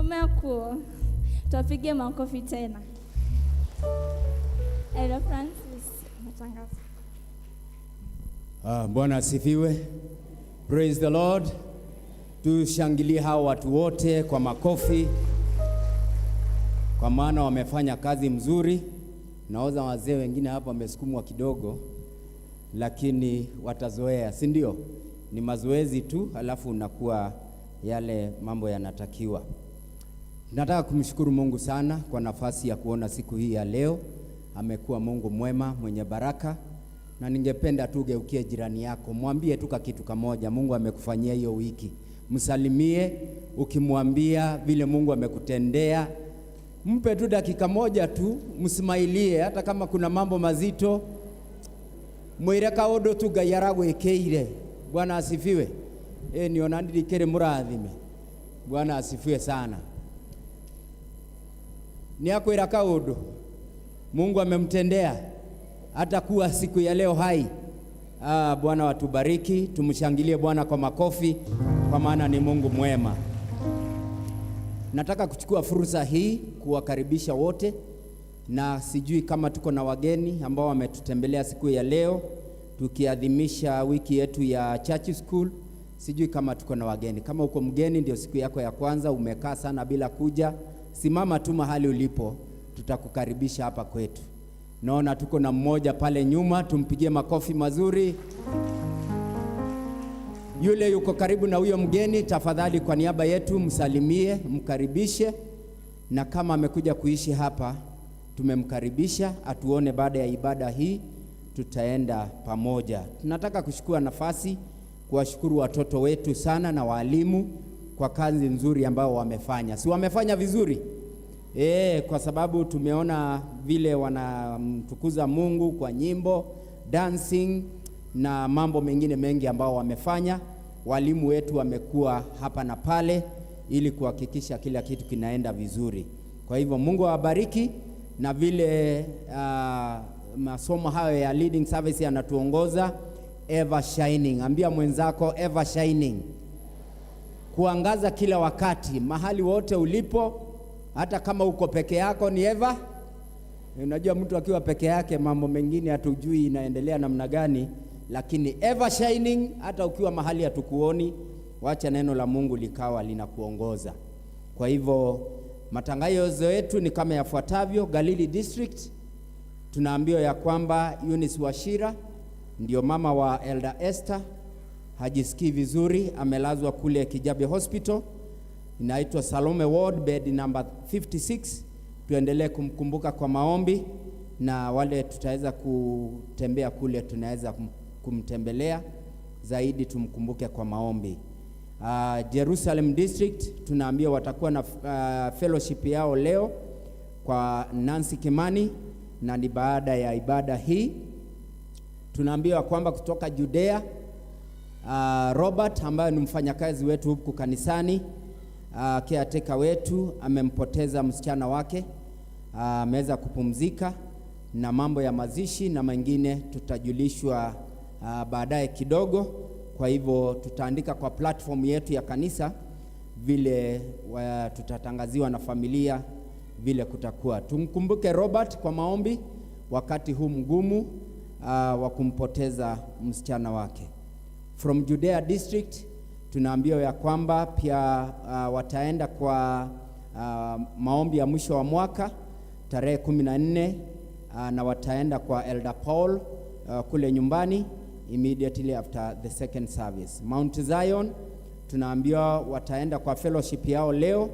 Mekuo. Tuwapigie makofi tena. Elder Francis, matangazo. Ah, Bwana asifiwe. Praise the Lord. Tushangilie hawa watu wote kwa makofi, kwa maana wamefanya kazi mzuri. Naoza wazee wengine hapa wamesukumwa kidogo, lakini watazoea, si ndio? Ni mazoezi tu, alafu unakuwa yale mambo yanatakiwa. Nataka kumshukuru Mungu sana kwa nafasi ya kuona siku hii ya leo. Amekuwa Mungu mwema mwenye baraka, na ningependa tu ugeukie jirani yako, mwambie tu kitu kamoja Mungu amekufanyia hiyo wiki. Msalimie ukimwambia vile Mungu amekutendea. Mpe tu dakika moja tu, msmailie hata kama kuna mambo mazito. Mwire kaundu tu Ngai aragwĩkĩire. Bwana asifiwe. Niona ndirikĩrĩ mũrathime. Bwana asifiwe sana. Ni akwĩra kaundu Mungu amemtendea hata kuwa siku ya leo hai. Ah, Bwana watubariki, tumshangilie Bwana kwa makofi, kwa maana ni Mungu mwema. Nataka kuchukua fursa hii kuwakaribisha wote, na sijui kama tuko na wageni ambao wametutembelea siku ya leo tukiadhimisha wiki yetu ya Church School. Sijui kama tuko na wageni. Kama uko mgeni, ndio siku yako ya kwanza, umekaa sana bila kuja, simama tu mahali ulipo, tutakukaribisha hapa kwetu. Naona tuko na mmoja pale nyuma, tumpigie makofi mazuri. Yule yuko karibu na huyo mgeni, tafadhali kwa niaba yetu msalimie, mkaribishe, na kama amekuja kuishi hapa, tumemkaribisha atuone baada ya ibada hii, tutaenda pamoja. Tunataka kuchukua nafasi kuwashukuru watoto wetu sana na waalimu kwa kazi nzuri ambao wamefanya. Si wamefanya vizuri? Kwa sababu tumeona vile wanamtukuza Mungu kwa nyimbo, dancing na mambo mengine mengi ambao wamefanya. Walimu wetu wamekuwa hapa na pale ili kuhakikisha kila kitu kinaenda vizuri. Kwa hivyo Mungu awabariki, na vile masomo hayo ya leading service yanatuongoza ever shining. Ambia mwenzako ever shining, kuangaza kila wakati, mahali wote ulipo, hata kama uko peke yako ni ever. Unajua mtu akiwa peke yake mambo mengine hatujui inaendelea namna gani, lakini ever shining, hata ukiwa mahali hatukuoni, wacha neno la Mungu likawa linakuongoza. Kwa hivyo matangazo yetu ni kama yafuatavyo. Galili District tunaambiwa ya kwamba Eunice Wachira ndio mama wa Elder Esther, hajisikii vizuri, amelazwa kule Kijabe Hospital, inaitwa Salome Ward, bed number 56. Tuendelee kumkumbuka kwa maombi, na wale tutaweza kutembea kule tunaweza kumtembelea zaidi, tumkumbuke kwa maombi. Jerusalem District tunaambiwa watakuwa na fellowship yao leo kwa Nancy Kimani, na ni baada ya ibada hii. Tunaambiwa kwamba kutoka Judea Robert ambaye ni mfanyakazi wetu huku kanisani, caretaker wetu, amempoteza msichana wake, ameweza kupumzika, na mambo ya mazishi na mengine tutajulishwa baadaye kidogo. Kwa hivyo tutaandika kwa platform yetu ya kanisa vile tutatangaziwa na familia vile kutakuwa. Tumkumbuke Robert kwa maombi wakati huu mgumu wa kumpoteza msichana wake. From Judea District tunaambiwa ya kwamba pia wataenda kwa maombi ya mwisho wa mwaka tarehe 14, na wataenda kwa Elder Paul kule nyumbani immediately after the second service. Mount Zion tunaambiwa wataenda kwa fellowship yao leo.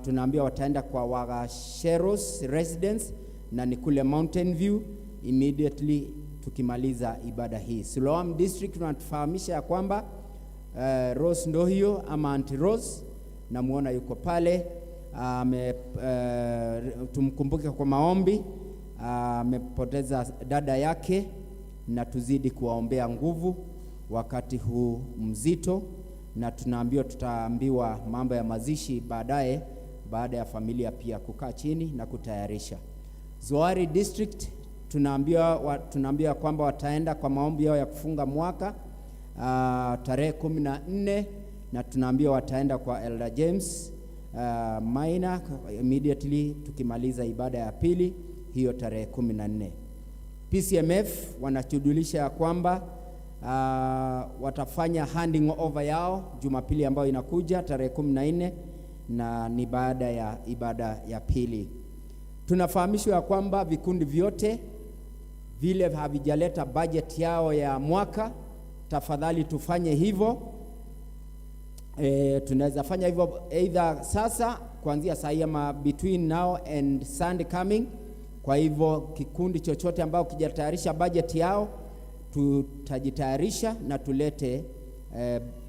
Tunaambiwa wataenda kwa Wagasheros residence na ni kule Mountain View immediately tukimaliza ibada hii. Siloam District tunatufahamisha ya kwamba Rose Ndohio ama Auntie Rose namuona yuko pale, tumkumbuke kwa maombi. Amepoteza dada yake, na tuzidi kuwaombea nguvu wakati huu mzito, na tunaambiwa tutaambiwa mambo ya mazishi baadaye, baada ya familia pia kukaa chini na kutayarisha. Zoari District tunaambiwa kwamba wataenda kwa maombi yao ya kufunga mwaka tarehe 14, na tunaambiwa wataenda kwa Elder James Maina immediately tukimaliza ibada ya pili hiyo tarehe 14. PCMF wanatujulisha ya kwamba watafanya handing over yao Jumapili ambayo inakuja tarehe 14 na ni baada ya ibada ya pili. Tunafahamishwa ya kwamba vikundi vyote vile havijaleta budget yao ya mwaka, tafadhali tufanye hivyo. Tunaweza fanya hivyo either sasa kuanzia saa hii ama between now and Sunday coming. Kwa hivyo kikundi chochote ambao kijatayarisha budget yao tutajitayarisha na tulete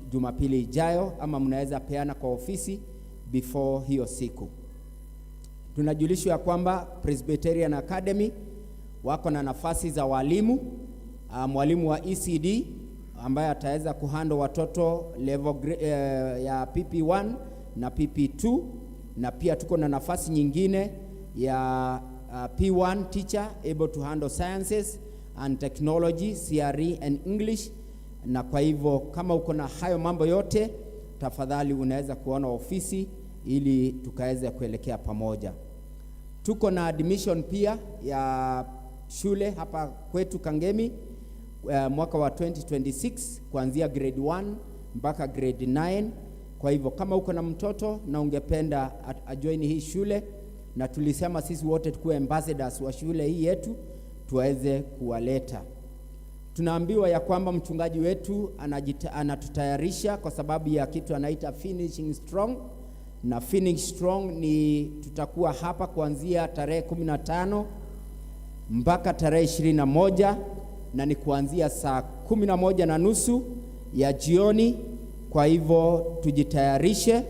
Jumapili ijayo, ama mnaweza peana kwa ofisi before hiyo siku. Tunajulishwa ya kwamba Presbyterian Academy wako na nafasi za walimu, mwalimu wa ECD ambaye ataweza kuhandle watoto level ya PP1 na PP2, na pia tuko na nafasi nyingine ya P1 teacher able to handle sciences and technology, CRE and English. Na kwa hivyo kama uko na hayo mambo yote, tafadhali unaweza kuona ofisi ili tukaweze kuelekea pamoja. Tuko na admission pia ya shule hapa kwetu Kangemi mwaka wa 2026 kuanzia grade 1 mpaka grade 9. Kwa hivyo kama uko na mtoto na ungependa ajoin hii shule, na tulisema sisi wote tukuwe ambassadors wa shule hii yetu, tuweze kuwaleta. Tunaambiwa ya kwamba mchungaji wetu anatutayarisha kwa sababu ya kitu anaita finishing strong, na finish strong ni tutakuwa hapa kuanzia tarehe 15 mpaka tarehe 21 na ni kuanzia saa 11:30 ya jioni. Kwa hivyo tujitayarishe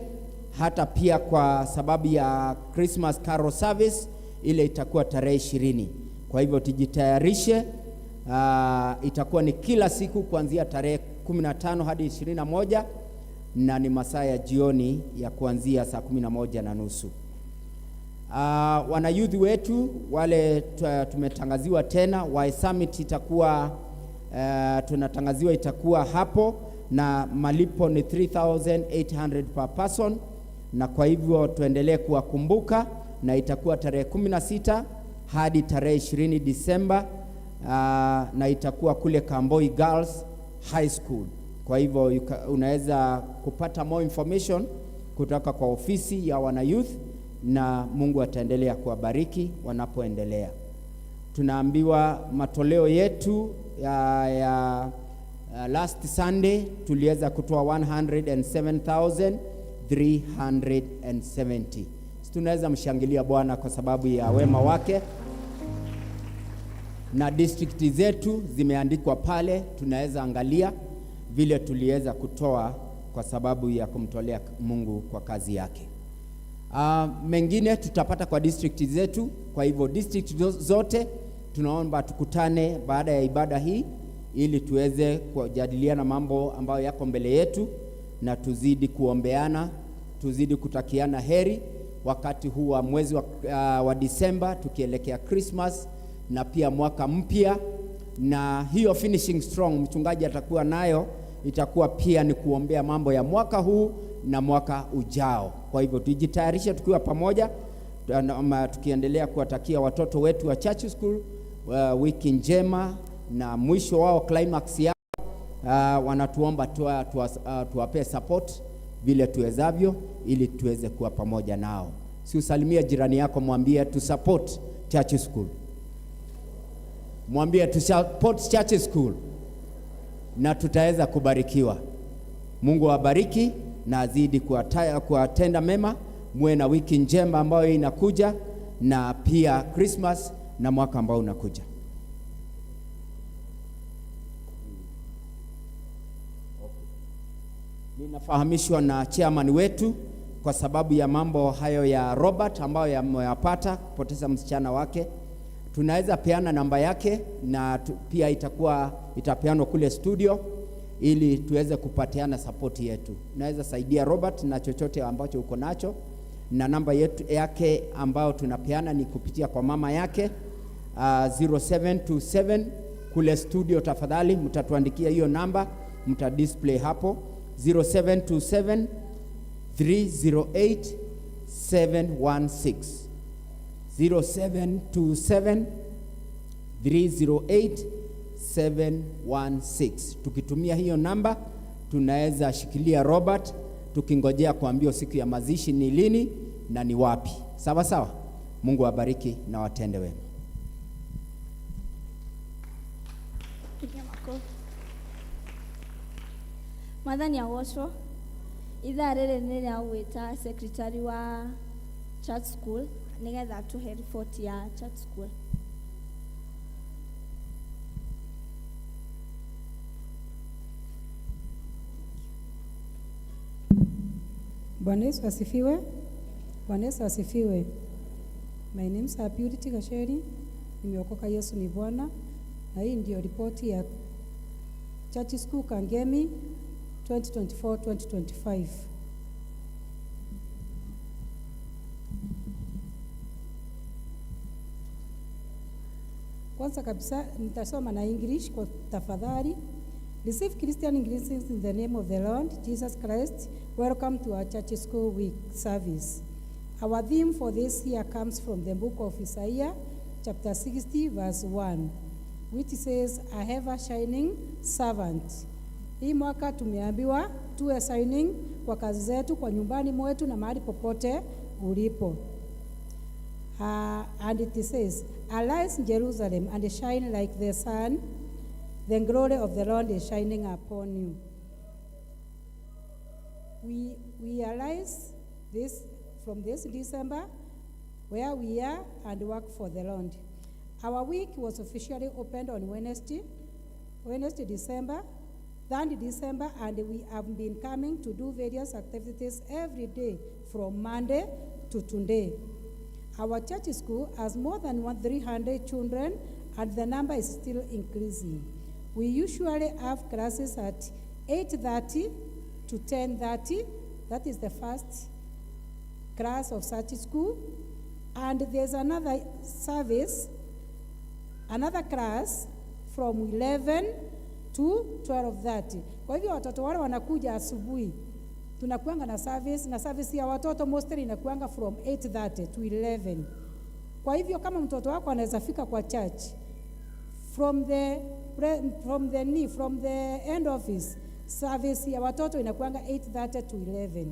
hata pia kwa sababu ya Christmas Carol Service ile itakuwa tarehe 20. Kwa hivyo tujitayarishe. Itakuwa ni kila siku kuanzia tarehe 15 hadi 21 na ni masaa ya jioni ya kuanzia saa 11:30. Wanayouth wetu wale tumetangaziwa tena Y Summit itakuwa tunatangaziwa itakuwa hapo na malipo ni 3800 per person, na kwa hivyo tuendelee kuwakumbuka, na itakuwa tarehe 16 hadi tarehe 20 Disemba, na itakuwa kule Kamboi Girls High School. Kwa hivyo unaweza kupata more information kutoka kwa ofisi ya wanayouth, na Mungu ataendelea kuwabariki wanapoendelea. Tunaambiwa matoleo yetu ya last Sunday tuliweza kutoa 107,370. Tunaweza mshangilia Bwana kwa sababu ya wema wake. Na district zetu zimeandikwa pale, tunaweza angalia vile tuliweza kutoa kwa sababu ya kumtolea Mungu kwa kazi yake. Mengine tutapata kwa district zetu. Kwa hivyo district zote tunaomba tukutane baada ya ibada hii ili tuweze kujadiliana mambo ambayo yako mbele yetu, na tuzidi kuombeana, tuzidi kutakiana heri wakati huu wa mwezi wa Disemba tukielekea Christmas na pia mwaka mpya. Na hiyo finishing strong mchungaji atakuwa nayo, itakuwa pia ni kuombea mambo ya mwaka huu na mwaka ujao. Kwa hivyo tujitayarishe tukiwa pamoja, tukiendelea kuwatakia watoto wetu wa church school wiki njema, na mwisho wao climax yao, wanatuomba tuwapee support vile tuwezavyo ili tuweze kuwa pamoja nao. Si usalimie jirani yako, mwambie tu support church school. Mwambie tu support church school na tutaweza kubarikiwa. Mungu awabariki na azidi kuwatenda mema. Muwe na wiki njema ambayo inakuja, na pia Christmas na mwaka ambao unakuja. Ninafahamishwa na chairman wetu kwa sababu ya mambo hayo ya Robert ambayo yameyapata kupoteza msichana wake. Tunaweza peana namba yake na pia itapeanwa kule studio ili tuweze kupatiana support yetu. Naweza saidia Robert na chochote ambacho uko nacho, na namba yetu yake ambayo tunapeana ni kupitia kwa mama yake, 0727 kule studio. Tafadhali mtatuandikia hiyo namba, mta display hapo 0727 308 716. 0727 308 716. Tukitumia hiyo namba tunaweza shikilia Robert tukingojea kuambiwa siku ya mazishi ni lini na ni wapi. Sawa sawa. Mungu awabariki na watende wema. Piga makofi. Mwathani agocwo. Ithaa rĩrĩ nĩ rĩa gwĩta secretary wa church school nĩgetha atũhe report ya church school. Bwana Yesu asifiwe. Bwana Yesu asifiwe. My name is Purity Gasheri. Nimeokoka, Yesu ni Bwana. Na hii ndio ripoti ya Church School Kangemi 2024-2025. Kwanza kabisa nitasoma na English kwa tafadhali. Receive Christian greetings in the name of the Lord Jesus Christ. Welcome to our church school week service. Our theme for this year comes from the book of Isaiah, chapter 60, verse 1, which says, I have a shining servant. Hii mwaka tumeambiwa tuwe shining kwa kazi zetu, kwa nyumbani mwetu na mahali popote ulipo. And it says, "Arise in Jerusalem and shine like the sun. The glory of the Lord is shining upon you." We arise this from this December where we are and work for the Lord. Our week was officially opened on Wednesday, Wednesday, December, 3rd December, and we have been coming to do various activities every day from Monday to today. Our church school has more than 300 children, and the number is still increasing. We usually have classes at 8:30 to 10:30. That is the first class of such school. And there's another service, another class from 11 to 12:30. Kwa hivyo watoto wale wanakuja asubuhi, tunakuanga na service, na service ya watoto mostly inakuanga from 8:30 to 11. Kwa hivyo kama mtoto wako anaweza fika kwa church from the end office, service ya watoto inakuanga 8:30 to 11.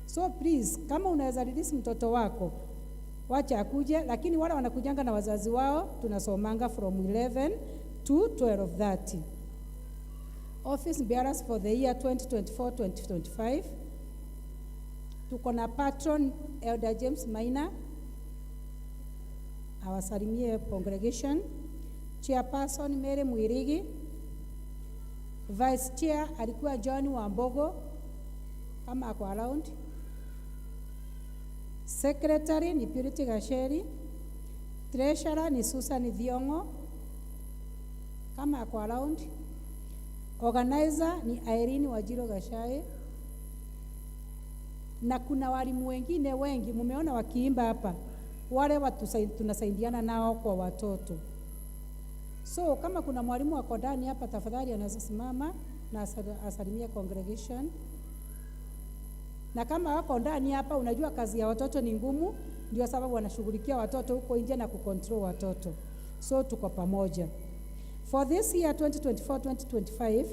So please, kama unaweza release mtoto wako wacha akuje, lakini wale wanakujanga na wazazi wao tunasomanga from 11 to 12:30. Office bearers for the year 2024-2025, tuko na patron Elder James Maina, awasalimie congregation. Chairperson Mary Mwirigi, Vice Chair alikuwa John Wambogo kama ako around. Secretary ni Purity Gasheri, Treasurer ni Susan Thiongo kama ako around. Organizer ni Irene Wajiro Gashai, na kuna walimu wengine wengi mumeona wakiimba hapa, wale watu tunasaidiana nao kwa watoto. So kama kuna mwalimu wako ndani hapa, tafadhali anaweza simama na asalimie congregation. Na kama wako ndani hapa, unajua kazi ya watoto ni ngumu, ndio sababu wanashughulikia watoto huko nje na kucontrol watoto. So tuko pamoja. For this year 2024-2025,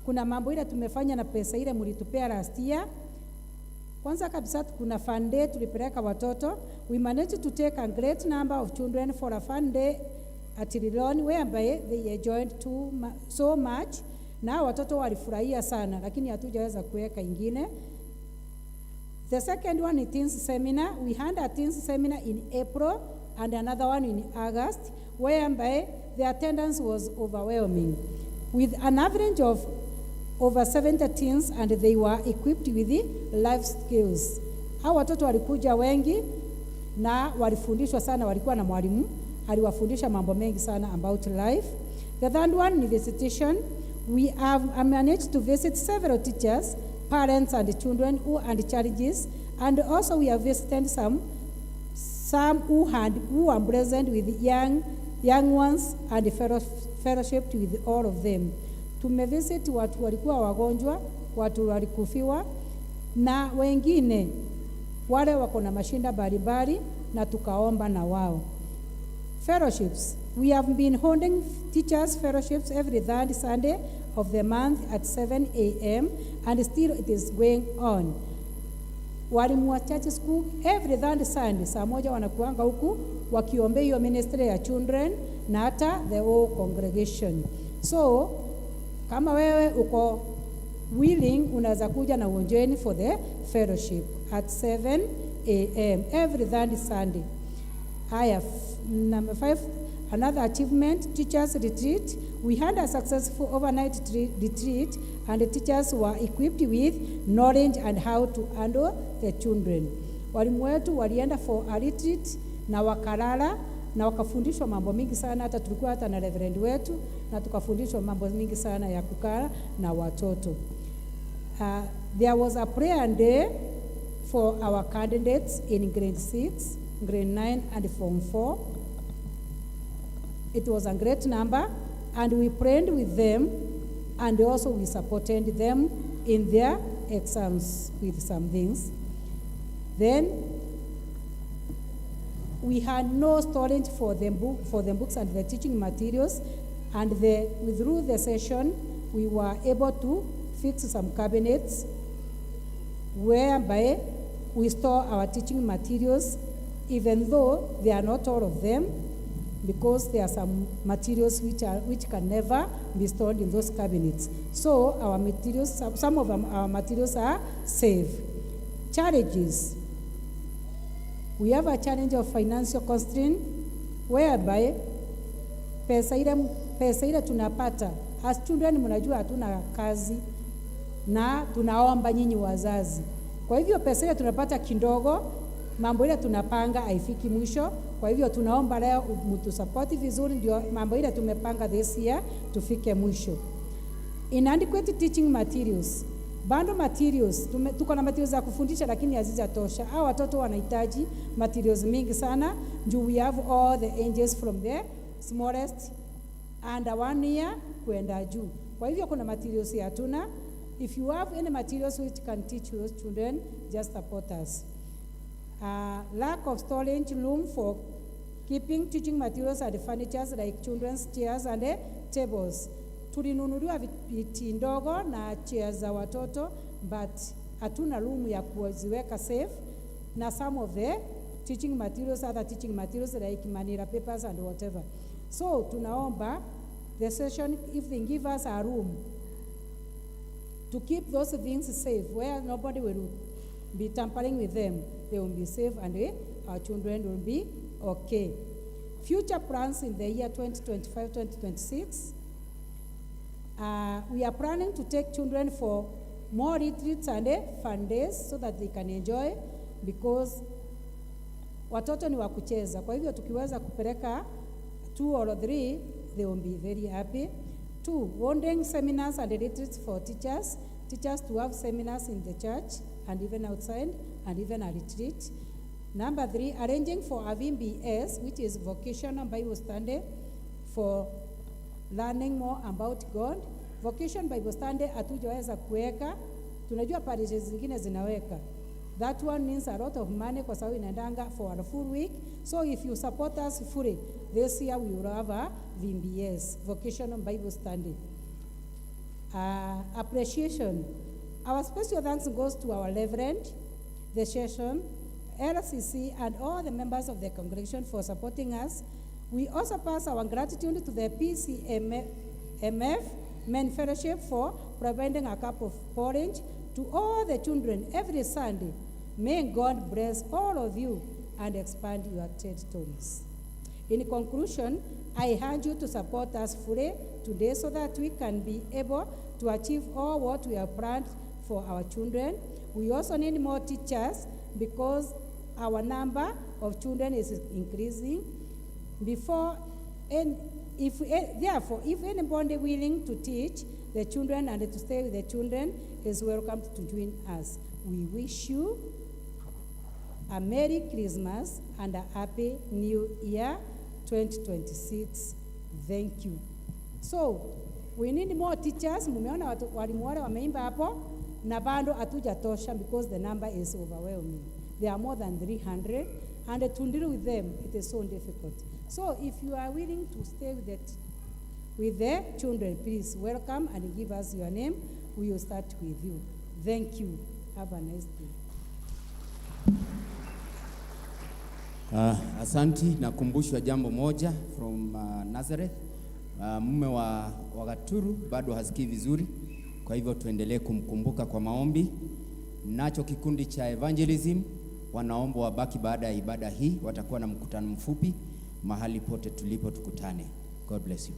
kuna mambo ile tumefanya na pesa ile mlitupea last year. Kwanza kabisa kuna fun day tulipeleka watoto. We managed to take a great number of children for a fun day at Rironi whereby they enjoyed so much, na watoto walifurahia sana, lakini hatujaweza kuweka ingine. The second one is teens seminar. We had a teens seminar in April and another one in August, whereby the attendance was overwhelming, with an average of over 70 teens, and they were equipped with the life skills. Hao watoto walikuja wengi na walifundishwa sana, walikuwa na mwalimu aliwafundisha mambo mengi sana about life. The third one ni visitation. We have managed to visit several teachers, parents and children who had challenges, and also we have visited some who are present with young ones and fellowshiped with all of them. Tumevisit watu walikuwa wagonjwa, watu walikufiwa na wengine. Wale wako na mashinda mbalimbali na tukaomba na wao. Fellowships. We have been holding teachers' fellowships every third Sunday of the month at 7 a.m. and still it is going on. Walimu wa church school every third Sunday saa 1 wanakuanga huku wakiombea hiyo ministry ya children na hata the whole congregation. So kama wewe uko willing, unaweza kuja na ujoin for the fellowship at 7 a.m. every third Sunday. Haya, number five, another achievement, teachers retreat. We had a successful overnight retreat and the teachers were equipped with knowledge and how to handle the children. Walimu wetu walienda for a retreat na wakalala na wakafundishwa mambo mingi sana. Hata tulikuwa hata na reverend wetu na tukafundishwa mambo mingi sana ya kukaa na watoto. There was a prayer day for our candidates in grade 6, grade 9, and form 4. It was a great number, and we prayed with them, and also we supported them in their exams with some things. Then we had no storage for the books and the teaching materials, and through the session, we were able to fix some cabinets whereby we store our teaching materials, even though they are not all of them, because there are some materials which can never be stored in those cabinets. So our materials, some of them, our materials are safe. Challenges. We have a challenge of financial constraint, whereby pesa ile tunapata as children, mnajua hatuna kazi na tunaomba nyinyi wazazi. Kwa hivyo pesa ile tunapata kidogo, mambo ile tunapanga haifiki mwisho. Kwa hivyo tunaomba leo mtusapoti vizuri, ndio mambo ile tumepanga this year tufike mwisho. Inadequate teaching materials. Bado materials, tuko na materials za kufundisha lakini hazijatosha. Hao watoto wanahitaji materials mingi sana juu we have all the ages from the smallest under 1 year kwenda juu. Kwa hivyo kuna materials hatuna. If you have any materials which can teach those children, just support us. Lack of storage room for keeping teaching materials and furnitures like children's chairs and tables. Tulinunuliwa viti ndogo na chairs za watoto, but hatuna room ya kuziweka safe, na some of the teaching materials, other teaching materials like manila papers and whatever. So tunaomba the session, if they give us a room to keep those things safe where nobody will be tampering with them, they will be safe and our children will be okay. Future plans in the year 2025-2026. We are planning to take children for more retreats and fun days so that they can enjoy, because watoto ni wa kucheza. Kwa hivyo tukiweza kupeleka two or three, they will be very happy. Two, holding seminars and retreats for teachers, teachers to have seminars in the church and even outside and even a retreat. Number three, arranging for a VBS, which is Vocational Bible Study, for learning more about God. Vocation Bible Study hatujaweza kuweka, tunajua parishes zingine zinaweka. That one means a lot of money kwa sababu inaendanga for a full week. So if you support us fully, this year we will have a VBS, Vocational Bible Study. Appreciation. Our special thanks goes to our Reverend, the session, LCC, and all the members of the congregation for supporting us. We also pass our gratitude to the PCMF Men Fellowship for providing a cup of porridge to all the children every Sunday. May God bless all of you and expand your territories. In conclusion, I urge you to support us fully today so that we can be able to achieve all what we have planned for our children. We also need more teachers because our number of children is increasing. Before, and if, therefore, if anybody willing to teach the children and to stay with the children is welcome to join us. We wish you a Merry Christmas and a Happy New Year 2026. Thank you. So, we need more teachers. Mumeona walimu wale wameimba hapo na bado hatujatosha because the number is overwhelming. There are more than 300, and to deal with them, it is so difficult. So if you are willing to stay with the, with the children, please welcome and give us your name. We will start with you. Thank you. Have a nice day. Asanti, nakumbushwa jambo moja from Nazareth. Mume wa Wagaturu bado hasikii vizuri, kwa hivyo tuendelee kumkumbuka kwa maombi. Nacho kikundi cha evangelism wanaomba wabaki baada ya ibada hii, watakuwa na mkutano mfupi mahali pote tulipo, tukutane. God bless you.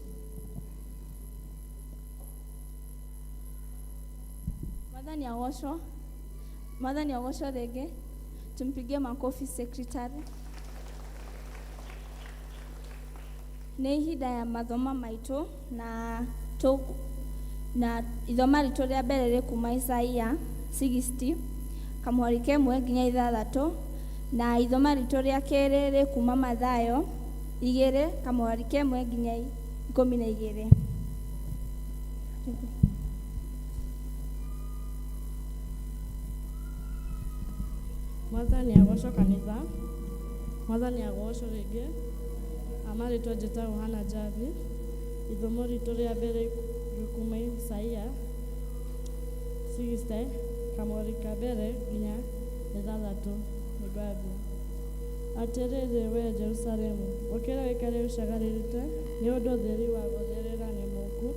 Mwathani agocwo. Mwathani agocwo rĩngĩ. Tumpigie makofi secretary. Nĩ ihinda ya mathomo maitũ na tũ, na ithoma ritũ rĩa mbere rĩ kuma Isaia 60 kamũhari kemwe nginya ithathatũ, na ithoma ritũ rĩa kerĩ rĩ kuma Mathayo 2 kamũhari kemwe nginya 12. Mwathani agocwo kanitha, Mwathani agocwo rĩngĩ. Amarĩtwa njĩtagwo Hannah Njavi. Ithomo ritũ rĩa mbere rĩkuma Isaia 60 kamũhari ka mbere nginya ithathatũ. Nĩngwambia. Atĩrĩrĩ wee Jerusalemu, ũkĩra ũikare ũcagarĩte, nĩ ũndũ ũtheri wa gũtherera nĩ mũku,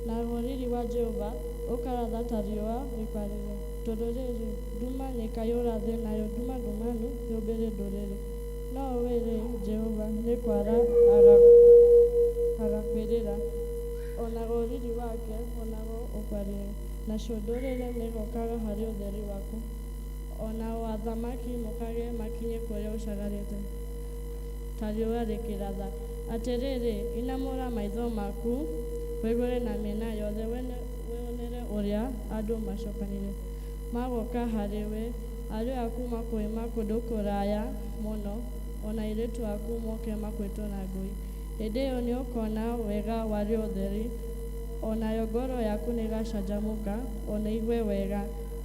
naguo riiri wa Jehova ũkaratha ta riũa rĩkwarĩre. Tondũ rĩrĩ, nduma nĩĩkaiyũra thĩ, nayo nduma ndumanu yũmbĩre ndũrĩrĩ. No we-rĩ, Jehova nĩ kwara agakwĩrĩra, onaguo riiri wake onaguo ũkwarĩre. Nacio ndũrĩrĩ nĩigokaga harĩ ũtheri waku, onao athamaki mokage makinye kũrĩa ũcagarĩte ta riũa rĩkĩratha. Atĩrĩrĩ, inamũra maitho maku wĩgũre na mĩena yothe, wĩonere ũrĩa andũ macokanire magoka harĩ we, ariũ aku makoima kũndũ kũraya mũno, ona airĩtu aku moke makuĩtwo na ngui. Hĩndĩ ĩyo nĩũkona wega warĩ ũtheri, onayo ngoro yaku nĩĩgacanjamũka, ona igue wega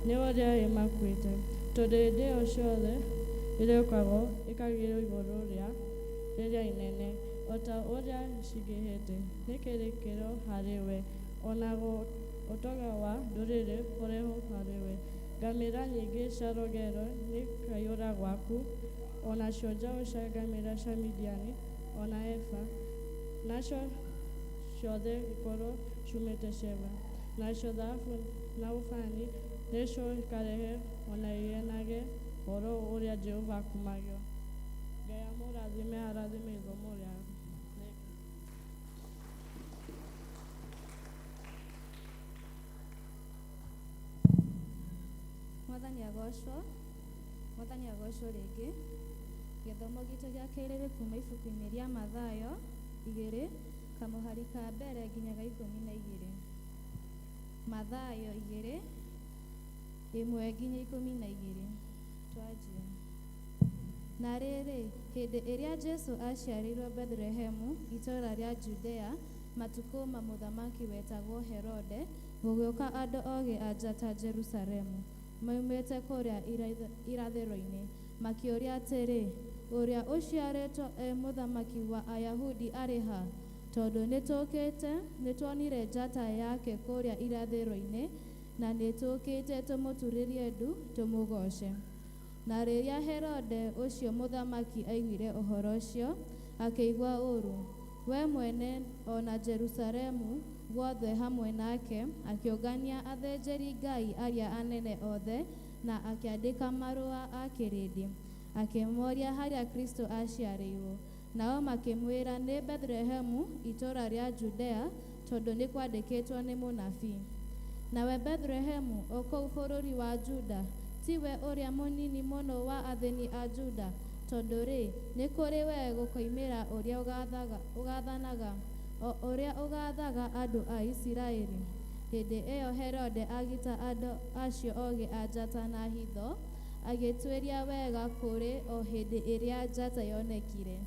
nĩ ũrĩa ĩmakuĩte. Tondũ hĩndĩ ĩyo ciothe irĩũkagwo ikagĩrwo igũrũ rĩa rĩrĩa inene, o ta ũrĩa cingĩhĩte, nĩ kĩrĩkĩro harĩ we, onaguo ũtonga wa ndũrĩrĩ ũrehwo harĩ we. Ngamĩra nyingĩ cia rũgero nĩikaiyũra gwaku, onacio njaũ cia ngamĩra cia Midiani, ona Efa, nacio ciothe ikorwo ciumĩte Sheba. Nacio thahabu na ũbani nĩcio ikarehe, ona iheanage ũhoro ũrĩa Jehova akumagio. Ngai amũrathime, arathime ithomo rĩa. Mwathani agocwo. Mwathani agocwo rĩngĩ. Gĩthomo gitũ gĩa kerĩ gĩ kuma ibuku-inĩ rĩa Mathayo 2 kamũhari ka mbere nginya ga 12. Mathayo 2 1 nginya 12. Twanjie. Na rĩrĩ, hĩndĩ ĩrĩa Jesũ aciarĩirwo Bethlehemu itũũra rĩa Judea, matukũ ma mũthamaki wetagwo Herode, gũgĩũka andũ ogĩ a njata Jerusalemu, maumĩte kũrĩa irathĩro-inĩ, makĩũria atĩrĩ, ũrĩa ũciarĩtwo e mũthamaki wa Ayahudi arĩ ha? Tondũ nĩtuonire njata yake kũrĩa irathĩro-inĩ, na nĩtũũkĩte tũmũturĩrie ndu tũmũgooce. Na rĩrĩa Herode ũcio mũthamaki aiguire ũhoro ũcio, akĩigua ũũru. We mwene ona Jerusalemu guothe hamwe nake, akĩũngania athĩnjĩri-Ngai arĩa anene othe, na akĩandĩka marũa a kĩrĩndĩ, akĩmoria harĩa Kristo aciarĩirwo. Nao makĩmwĩra nĩ Bethlehemu itũũra rĩa Judea, tondũ nĩ kwandĩkĩtwo nĩ mũnabii. Nawe Bethlehemu o kũu bũrũri wa Juda, tiwe ũrĩa mũnini mũno wa athĩni a Juda, tondũ rĩ, nĩ kũrĩ we gũkoimĩra ũrĩa ũgaathanaga, o ũrĩa ũgaathaga andũ a Isiraeli. Hĩndĩ ĩyo Herode agĩta andũ acio ogĩ a njata na hitho, agĩtuĩria wega kũrĩ o hĩndĩ ĩrĩa njata yonekire.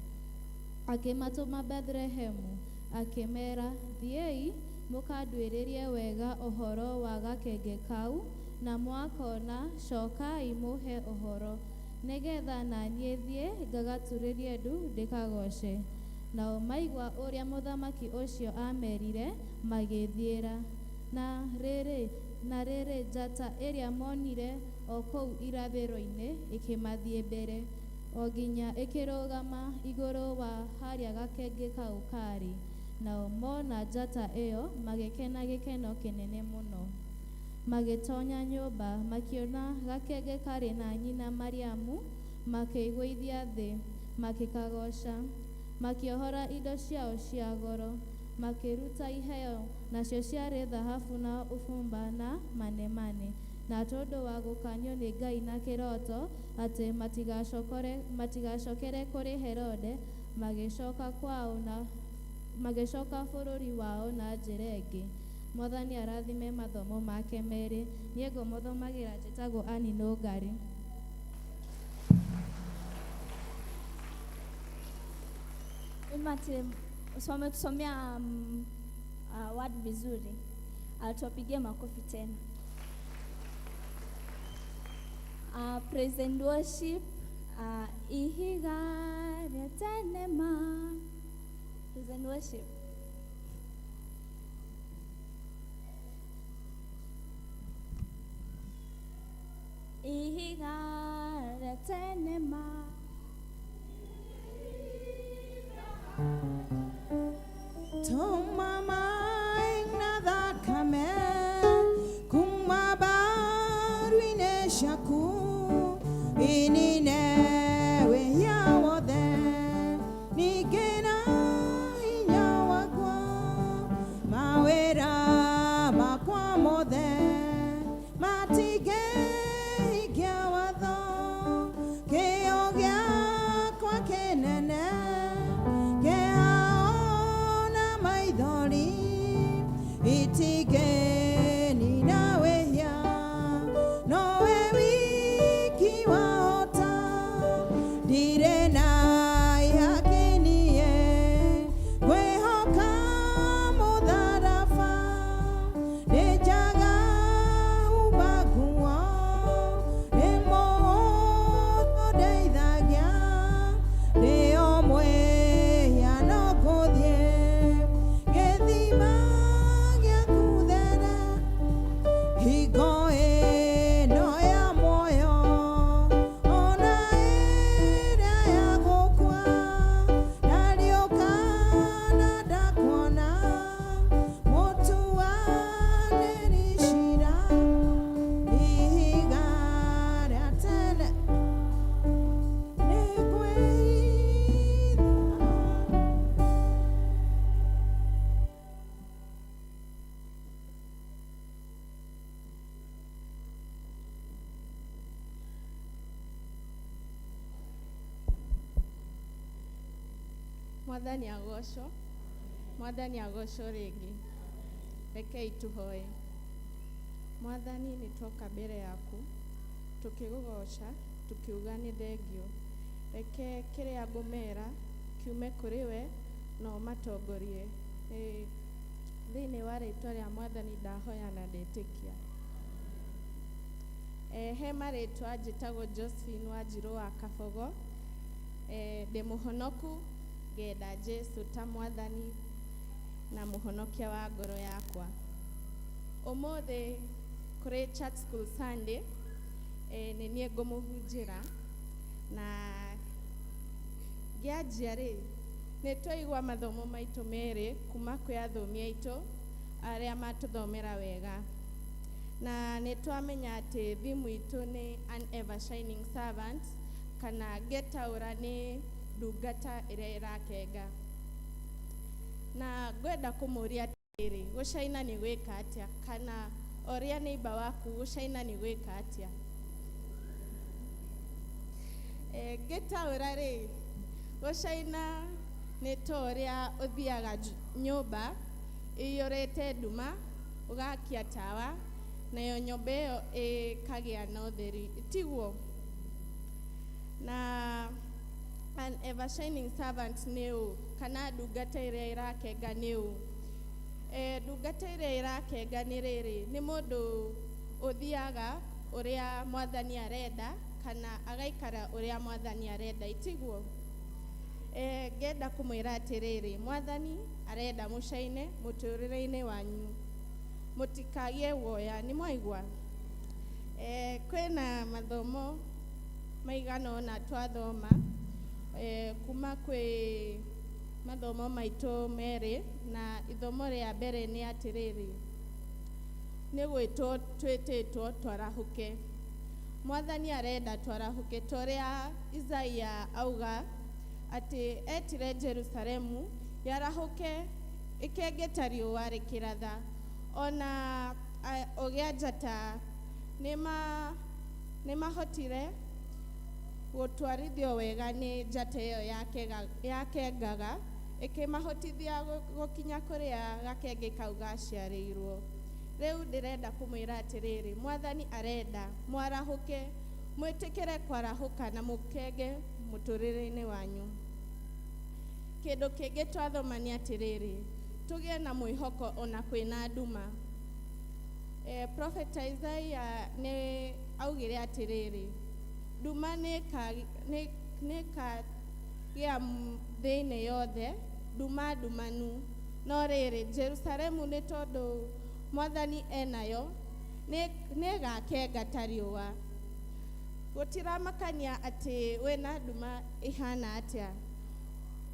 Akĩmatũma Bethlehemu, akĩmeera, thiĩi mũkanduĩrĩrie wega ũhoro wa gakenge kau, na mwakona, cokai mũhe ũhoro, Nĩgetha na niĩ thiĩ ngagaturĩrie ndu ndĩkagooce. Nao maigua ũrĩa mũthamaki ũcio aamerire, magĩĩthiĩra. Na rĩrĩ, njata ĩrĩa monire o kũu irathĩro-inĩ ĩkĩmathiĩ mbere, o nginya ĩkĩrũgama igũrũ wa harĩa gakenge kau kaarĩ. Nao mona njata ĩyo magĩkena gĩkeno kĩnene mũno. Magĩtonya nyũmba, makĩona gakenge karĩ na nyina Mariamu, makĩĩgũithia thĩ, makĩkagooca. Makĩohora indo ciao cia goro, makĩruta iheo, nacio ciarĩ thahabu na ũbumba na manemane. Na tondũ wa gũkanio nĩ Ngai na kĩroto atĩ matigacokere kũrĩ Herode, magĩcoka kwao na magĩcoka bũrũri wao na njĩra ĩngĩ. Mwathani arathime mathomo make merĩ. Niĩ ngũmũthomagĩra njĩtagwo Annie Nũngari. Imati wametusomea word vizuri. Tuwapigie makofi tena. Praise and worship, ihiga rĩa tene ma. Praise and worship. Ihiga rĩa tene ma. Tuma maĩ na thakame kuma mbaru-inĩ ciaku inine wĩhia wothe ningĩ na hinya wakwa mawĩra makwa mothe matingĩhingia watho kĩo gĩakwa kĩnene kĩhao na maithori itingĩnina wĩhia nowe wiki wahota ndirĩ na ihaki-niĩ ngwĩhoka mũtharaba nĩ njaga humba nguo nĩ mũhũthũ ndeithagia ndĩ o mwĩhia no ngũthiĩ gĩthima gĩaku there hingo ĩno ya muoyo ona ĩrĩa ya gũkua ndariũka na ndakuona mũtuanĩri cira ihiga rĩa tene nĩngwĩhitha. Mwathani agocwo. Mwathani agocwo rĩngĩ. Rekei tũhoe. Mwathani, nĩ twoka mbere yaku tũkĩgũgoca tũkiuga nĩ thengio. Reke kĩrĩa ngũmera kiume kũrĩ we na ũmatongorie. Thĩinĩ wa rĩtwa rĩa Mwathani ndahoya na ndetĩkia. He marĩtwa njĩtagwo Josephine Wanjirũ wa Kabogo. Ndĩ mũhonoku, ngenda Jesu ta Mwathani na mũhonokia wa ngoro yakwa. Ũmũthĩ kũrĩ Church School Sunday, nĩ niĩ ngũmũhunjĩra na ngĩanjia rĩ, nĩ twaigua mathomo maitũ merĩ kuma kwĩ athomi aitũ arĩa matũthomera wega, na nĩ twamenya atĩ thimũ itũ nĩ an ever shining servant, kana ngĩtaũra nĩ ndungata ĩrĩa ĩrakenga. Na ngwenda kũmũria atĩrĩrĩ, gũcaina nĩ gwĩka atĩa? Kana ũrĩa neighbor waku, gũcaina nĩ gwĩka atĩa? Ngĩtaũra rĩ, gũcaina nĩ ta ũrĩa ũthiaga nyũmba ĩiyũrĩte nduma, ũgakia tawa, nayo nyũmba ĩyo ĩkagĩa na ũtheri, tiguo? Na an ever shining servant nĩ ũ, kana ndungata ĩrĩa ĩrakenga nĩ ũ? Ndungata ĩrĩa ĩrakenga nĩ rĩrĩ, nĩ mũndũ ũthiaga ũrĩa Mwathani arenda. kana agaikara ũrĩa mwathani arenda, itiguo? Ngenda kũmwĩra atĩrĩrĩ, mwathani arenda mũcaine mũtũrĩre-inĩ wanyu, mũtikagĩe guoya, nĩ mwaigua? Kwĩna mathomo maigana ũna twathoma kuma kwĩ mathomo maitũ merĩ, na ithomo rĩa mbere nĩ atĩrĩrĩ, nĩ gwĩtwo twĩtĩtwo twarahũke. Mwathani arenda twarahũke ta ũrĩa Isaia auga atĩ etire Jerusalemu yarahũke ĩkenge ta riũa rĩkĩratha. Ona ũgĩa njata nĩmahotire gũtwarithio wega nĩ njata ĩyo yakengaga, ĩkĩmahotithia gũkinya kũrĩa gakenge kau gaciarĩirwo. Rĩu ndĩrenda kũmwĩra atĩrĩrĩ, mwathani arenda mwarahũke, mwĩtĩkĩre kwarahũka na mũkenge mũtũrĩre-inĩ wanyu. Kĩndũ kĩngĩ twathoma nĩ atĩrĩrĩ, tũgĩe na mwĩhoko ona kwĩna nduma. Prophet Isaiah nĩ augire atĩrĩrĩ, nduma nĩkagĩa thĩ-inĩ yothe, nduma ndumanu. No rĩrĩ, Jerusalemu nĩ tondũ mwathani enayo, nĩĩgakenga ta riũa. Gũtiramakania atĩ wĩna nduma ĩhana atĩa,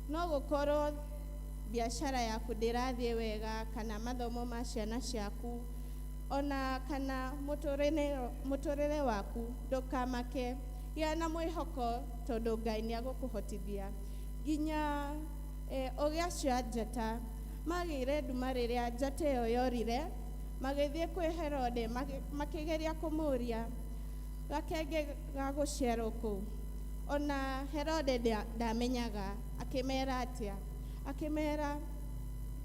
no gũkorwo biacara yaku ndĩrathiĩ wega, kana mathomo ma ciana ciaku, ona kana mũtũrĩre waku, ndũkamake, gĩa na mwĩhoko tondũ Ngai nĩagũkũhotithia. Nginya ũgĩa acio a njata magĩire nduma rĩrĩa njata ĩyo yorire, magĩthiĩ kwĩ Herode makĩgeria kũmũũria gakenge ga gũciarwo kũ. Ona Herode ndamenyaga, akĩmera atĩa? Akĩmera,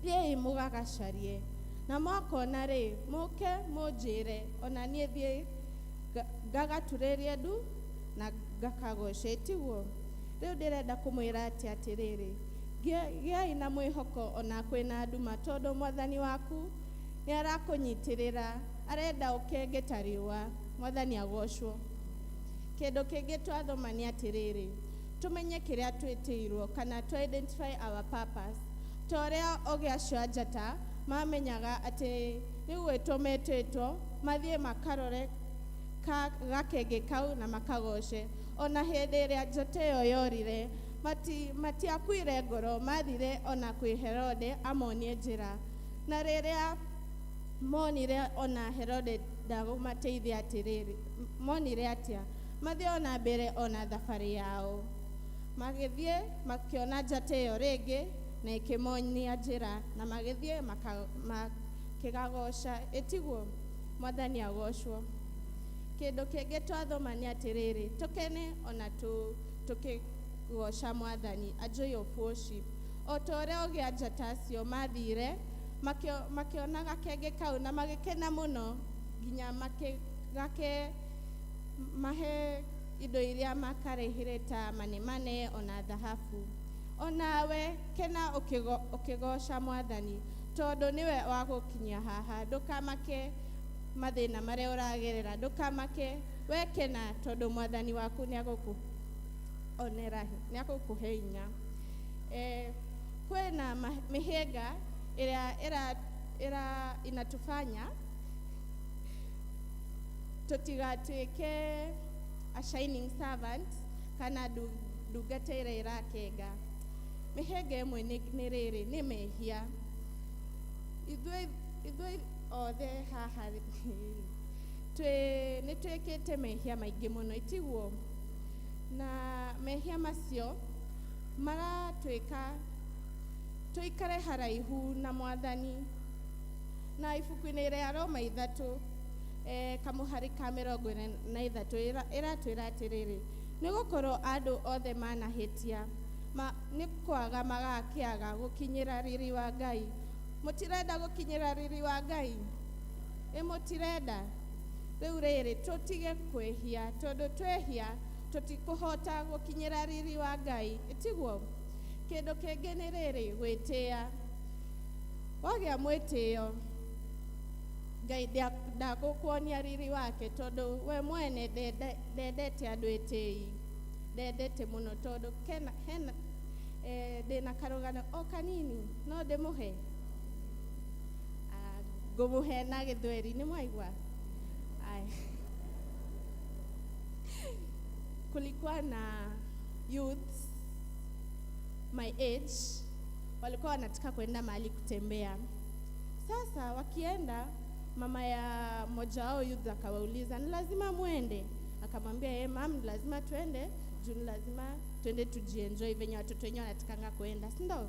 thiĩi mũgagacarie, na mwakona rĩ, mũke mũnjĩre, ona niĩ thiĩ ngagaturĩrie ndu na ngakagoce, tiguo? Rĩu ndĩrenda kũmwĩra atĩ atĩrĩrĩ, gĩai na mwĩhoko ona kwĩna nduma, tondũ mwathani waku nĩ arakũnyitĩrĩra, arenda ũkenge ta riũa. Mwathani agocwo. Kĩndũ kĩngĩ twathoma nĩ atĩrĩrĩ, tũmenye kĩrĩa twĩtĩirwo, kana to identify our purpose. Ta ũrĩa ogĩ acio a njata mamenyaga atĩ nĩ gwĩtwo metĩtwo mathiĩ makarore gakenge kau na makagoce. Ona hĩndĩ ĩrĩa njata ĩyo yorire, matiakuire ngoro, mathire ona kwĩ Herode amonie njĩra. Na rĩrĩa monire ona Herode ndagũmateithia atĩrĩrĩ, monire atĩa? Mathiĩ ona mbere ona thabarĩ yao. Magĩthiĩ makĩona njata ĩyo rĩngĩ na ĩkĩmonia njĩra, na magĩthiĩ makĩgagoca. Ĩtiguo? Mwathani agocwo. Kĩndũ kĩngĩ twathoma nĩ atĩrĩrĩ, tũkene ona tũkĩgoca mwathani, a joy of worship. O ta ũrĩa ũgĩa njata acio mathire makĩona gakenge kau na magĩkena mũno, nginya makĩgake mahe indo iria makarehire ta manemane ona thahabu. Onawe kena ũkĩgoca mwathani, tondũ nĩwe wa gũkinyia haha. Ndũkamake mathĩna marĩa ũragerera, ndũkamake, we kena tondũ mwathani waku nĩagũkũonera, nĩagũkũhe hinya. Kwĩna mĩhĩnga ĩrĩa inatufanya tũtigatuĩke a shining servant kana ndungata ĩrĩa ĩrakenga. Mĩhĩnga ĩmwe nĩ rĩrĩ, nĩ mehia. Ithuĩ othe haha nĩ twĩkĩte mehia maingĩ mũno, itiguo? Na mehia macio maratwĩka tũikare haraihu na mwathani. Na ibuku-inĩ rĩa Roma 3, kamũhari ka 43 ĩratwĩra atĩrĩrĩ, nĩ gũkorwo andũ othe manahĩtia, nĩ kwaga magakĩaga gũkinyĩra riri wa Ngai. Mũtirenda gũkinyĩra riri wa Ngai? Ĩ mũtirenda? Rĩu rĩrĩ, tũtige kwĩhia, tondũ twehia tũtikũhota gũkinyĩra riri wa Ngai, ĩtiguo? Kĩndũ kĩngĩ nĩ rĩrĩ, gwĩtĩĩa. Wagĩa mwĩtĩo, Ngai Ndagũkuonia riri wake tondũ we mwene ndendete andũ etĩi, ndendete mũno tondũ kena hena ndĩna karũgano o kanini no ndĩmũhe. Ngũmũhe na Gĩthweri, nĩ mwaigua? Aya. Kulikuwa na youths my age walikuwa wanataka kwenda mahali kutembea. Sasa wakienda, mama ya mmoja wao youth akawauliza, ni lazima muende? Akamwambia, eh, mam, ni lazima tuende juu ni lazima tuende tujienjoy venye watoto wenyewe wanatakanga kuenda, si ndio?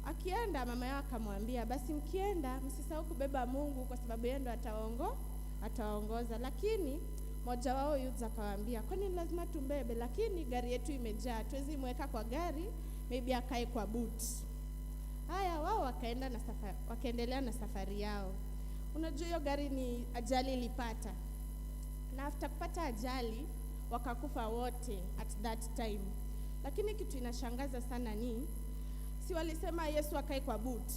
Akienda mama yao akamwambia, basi mkienda msisahau kubeba Mungu kwa sababu yeye ndo atawaongoza. Lakini mmoja wao youths akawaambia, kwani ni lazima tumbebe? Lakini gari yetu imejaa, hatuwezi mweka kwa gari, maybe akae kwa boot. Haya, wao wakaenda na safari, wakaendelea na safari yao. Unajua hiyo gari ni ajali ilipata, na after kupata ajali wakakufa wote at that time. Lakini kitu inashangaza sana ni si walisema Yesu akae kwa boot?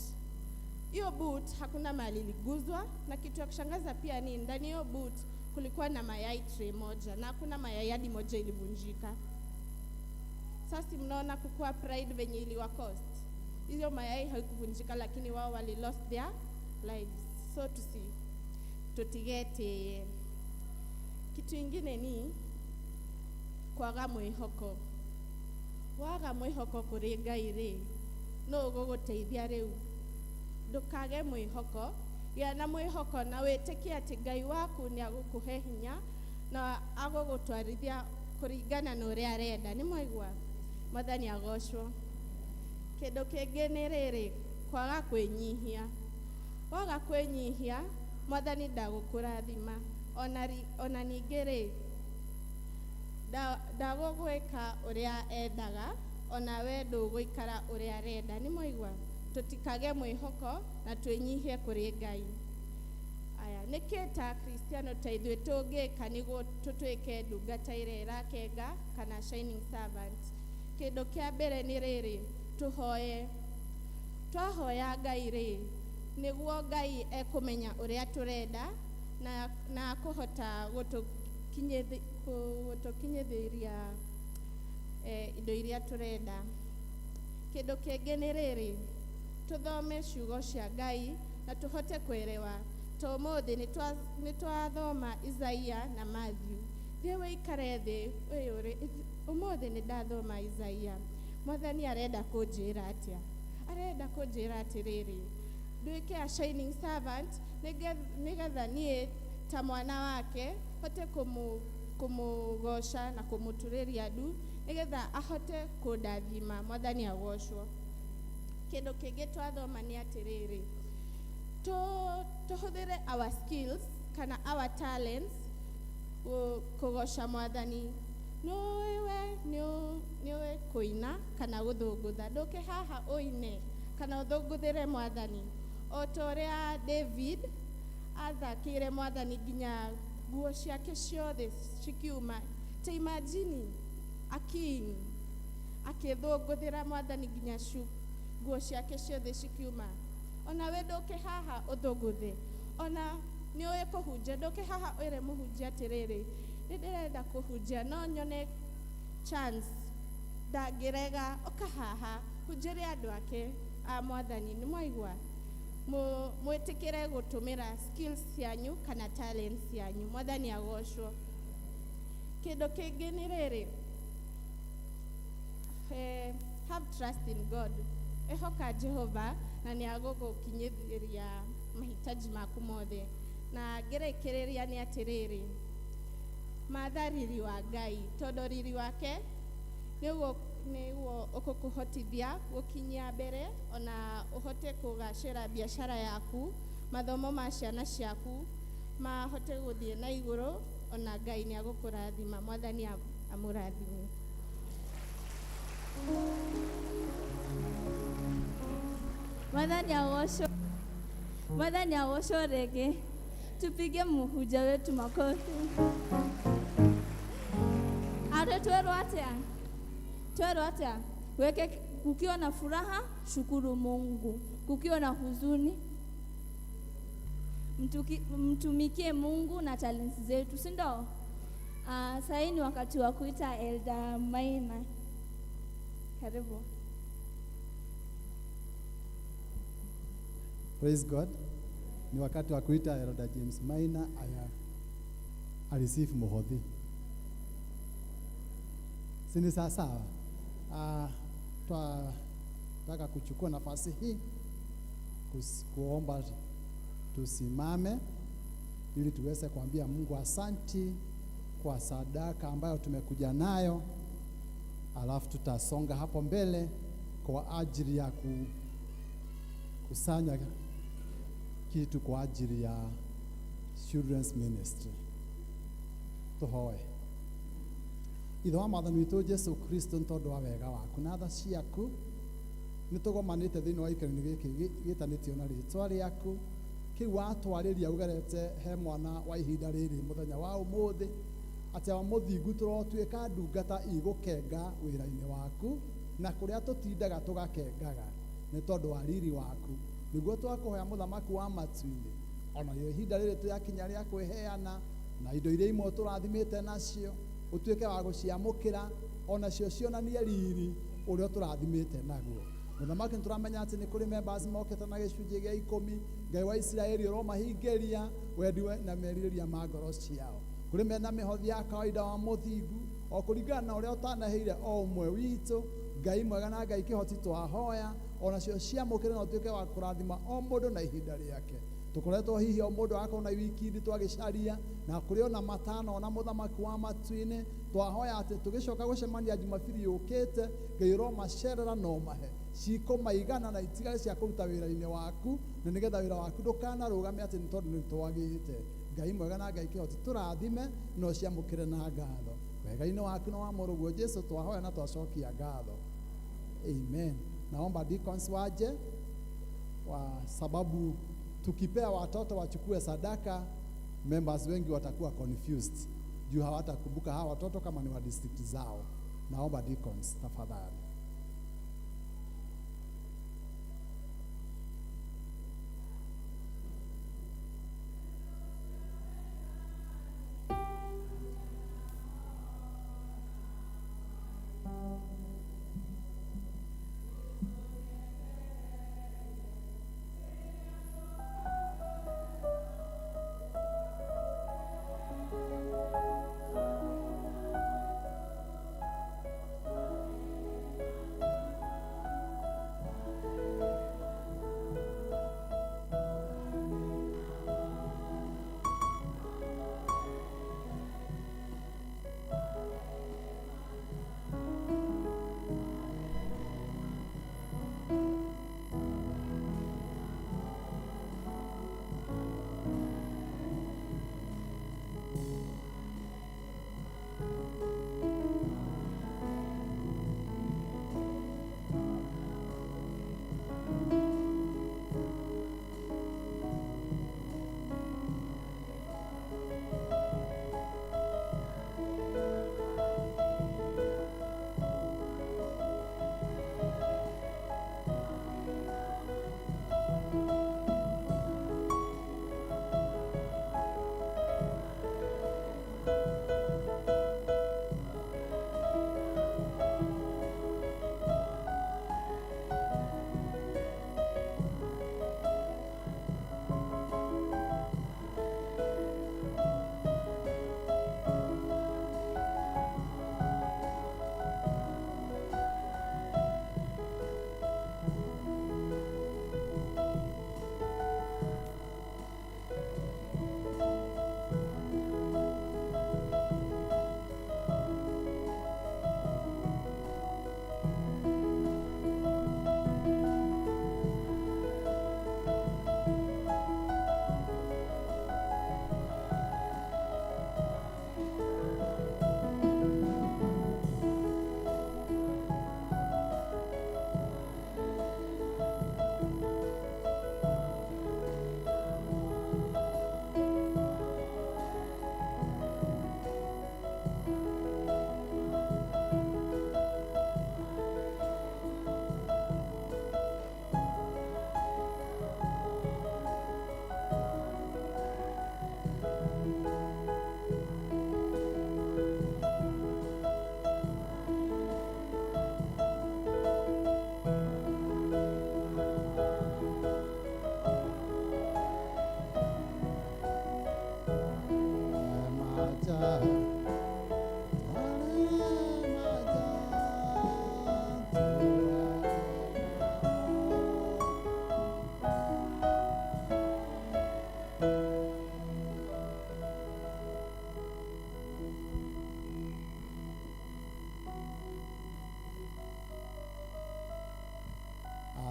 Hiyo boot hakuna mahali iliguzwa, na kitu ya kushangaza pia ni ndani hiyo boot kulikuwa na mayai tray moja, na hakuna mayai hadi moja ilivunjika. Sasa mnaona kukua pride venye iliwa cost. Hiyo mayai haikuvunjika, lakini wao wali lost their lives. So tutigete. Kitu ingine ni kwaga mwihoko. Waga mwihoko kuri Ngai ri, no ũgũgũteithia rĩu. Ndũkage mwĩhoko, gĩa na mwĩhoko na wĩtĩkie atĩ Ngai waku nĩ agũkũhe hinya na agũgũtwarithia kũringana na ũrĩa arenda. Nĩ mwaigua? Mwathani agocwo. Kĩndũ kĩngĩ nĩ rĩrĩ, kwaga kwĩnyihia. Waga kwĩnyihia, Mwathani ndagũkũrathima. Ona ningĩ rĩ, ndagũgwĩka ũrĩa endaga, ona we ndũgũikara ũrĩa arenda. Nĩ mwaigua? Tũtikage mwĩhoko na twĩnyihie kũrĩ Ngai. Aya, nĩkĩ ta Kristiano ta ithuĩ tũngĩka nĩguo tũtuĩke ndungata ĩrĩa ĩrakenga kana shining servant? Kĩndũ kĩa mbere nĩ rĩrĩ, tũhoye. Twahoya Ngai rĩ, nĩguo Ngai ekũmenya ũrĩa tũrenda na akũhota gũtũkinyithĩria indo iria tũrenda. Kĩndũ kĩngĩ nĩ rĩrĩ, tũthome ciugo cia Ngai na tũhote kuelewa. To ũmũthĩ nĩ twathoma Isaia na Matthew. Thiĩ wĩikare thĩ wĩyũrie, ũmũthĩ nĩ ndathoma Isaia, Mwathani arenda kũnjĩra atĩa? Arenda kũnjĩra atĩrĩrĩ, nduĩke a shining servant nĩgetha niĩ ta mwana wake hote kũmũgoca na kũmũturĩria ndu nĩgetha ahote kũndathima. Mwathani agocwo. Kĩndũ kĩngĩ twathoma nĩ atĩrĩrĩ, tũhũthĩre our skills kana our talents kũgoca Mwathani. Nĩũĩ nĩũĩ kũina kana gũthũngũtha, ndũke haha ũine kana ũthũngũthĩre Mwathani o ta ũrĩa David athakĩire Mwathani nginya nguo ciake ciothe cikiuma. Ta imagine a king akĩthũngũthĩra Mwathani nginya nguo ciake ciothe cikiuma. Ona we ndũke haha ũthũngũthe, ona nĩũĩ kũhunjia, ndũke haha ũĩre mũhunjia atĩrĩrĩ, nĩ ndĩrenda kũhunjia no nyone chance, ndangĩrega, ũka haha hunjĩre andũ ake a Mwathani. Nĩ mwaigua? Mwĩtĩkĩre gũtũmĩra skills cianyu kana talents cianyu. Mwathani agocwo. Kĩndũ kĩngĩ nĩ rĩrĩ, have trust in God. Ehoka Jehova na nĩ agũgũkinyithĩria mahitaji maku mothe. Na ngĩrĩkĩrĩria nĩ atĩrĩrĩ, matha riri wa Ngai, tondũ riri wake nĩguo ũgũkũhotithia gũkinyia mbere, ona ũhote kũgacĩra biacara yaku, mathomo ma ciana ciaku mahote gũthiĩ na igũrũ, ona Ngai nĩ agũkũrathima. Mwathani amũrathime. Mwathani agocwo. Mwathani agocwo rĩngĩ. Tupige mũhunjia wetu makofi. Ate twerwo atĩa? Twerwo atĩa? Weke kukiwa na furaha, shukuru Mungu. Kukiwa na huzuni, Mtumikie Mungu na talents zetu, si ndio? Sasa ni wakati wa kuita Elder Maina. Karibu. Praise God. Ni wakati wa kuita Elder James Maina aya areceive muhothi. Si ni sawa sawa? Twataka kuchukua nafasi hii kuomba tusimame ili tuweze kuambia Mungu asanti kwa sadaka ambayo tumekuja nayo, alafu tutasonga hapo mbele kwa ajili ya kusanya kitu kwa ajili ya children's ministry. Tuhoe. Ithe wa Mwathani witũ Jesu Kristo, nĩ tondũ wa wega waku na tha ciaku, nĩ tũgomanĩte thĩinĩ wa gĩikaro-inĩ gĩkĩ gĩtanĩtio na rĩtwa rĩaku. Kĩu watwarĩria ũgerete he mwana wa ihinda rĩrĩ mũthenya wa ũmũthĩ, atĩ awa mũthingu tũrotuĩka ndungata igũkenga wĩra-inĩ waku, na kũrĩa tũtindaga tũgakengaga nĩ tondũ wa riri waku. Nĩguo twakũhoya mũthamaki wa matu-inĩ, ona rĩo ihinda rĩrĩ tũyakinya rĩa kwĩheana na indo iria imwe tũrathimĩte nacio, ũtuĩke wa gũciamũkĩra, onacio cionanie riri ũrĩa tũrathimĩte naguo. Mũthamaki, nĩtũramenya atĩ nĩ kũrĩ members mokĩte na gĩcunjĩ gĩa 10. Ngai wa Isiraeli, ũromahingĩria wendi na merirĩria ma ngoro ciao. Kũrĩ mena mĩhothi ya kawaida wa mũthingu, o kũringana na ũrĩa ũtanaheire o ũmwe witũ. Ngai mwega na Ngai kĩhoti, twahoya onacio ciamũkĩre na ũtuĩke wa kũrathima o mũndũ na ihinda rĩake. Tũkoretwo hihi o mũndũ agakorwo na wiki twagĩcaria, na kũrĩ ona matano ona mũthamaki wa matu-inĩ, twahoya atĩ tũgĩcoka gũcemania Jumapili yũkĩte, Ngai ũromacerera na ũmahe ciko maigana na itigare cia kũruta wĩra-inĩ waku, na nĩgetha wĩra waku ndũkanarũgame atĩ nĩ tondũ nĩ twagĩte. Ngai mwega na Ngai kĩhoti, tũrathime na ũciamũkĩre na ngatho. Wega-inĩ waku na wa mũrũguo Jesu twahoya na twacokia ngatho. Amen. Naomba deacons waje, kwa sababu tukipea watoto wachukue sadaka, members wengi watakuwa confused juu hawatakumbuka hawa watoto kama ni wa district zao. Naomba deacons tafadhali.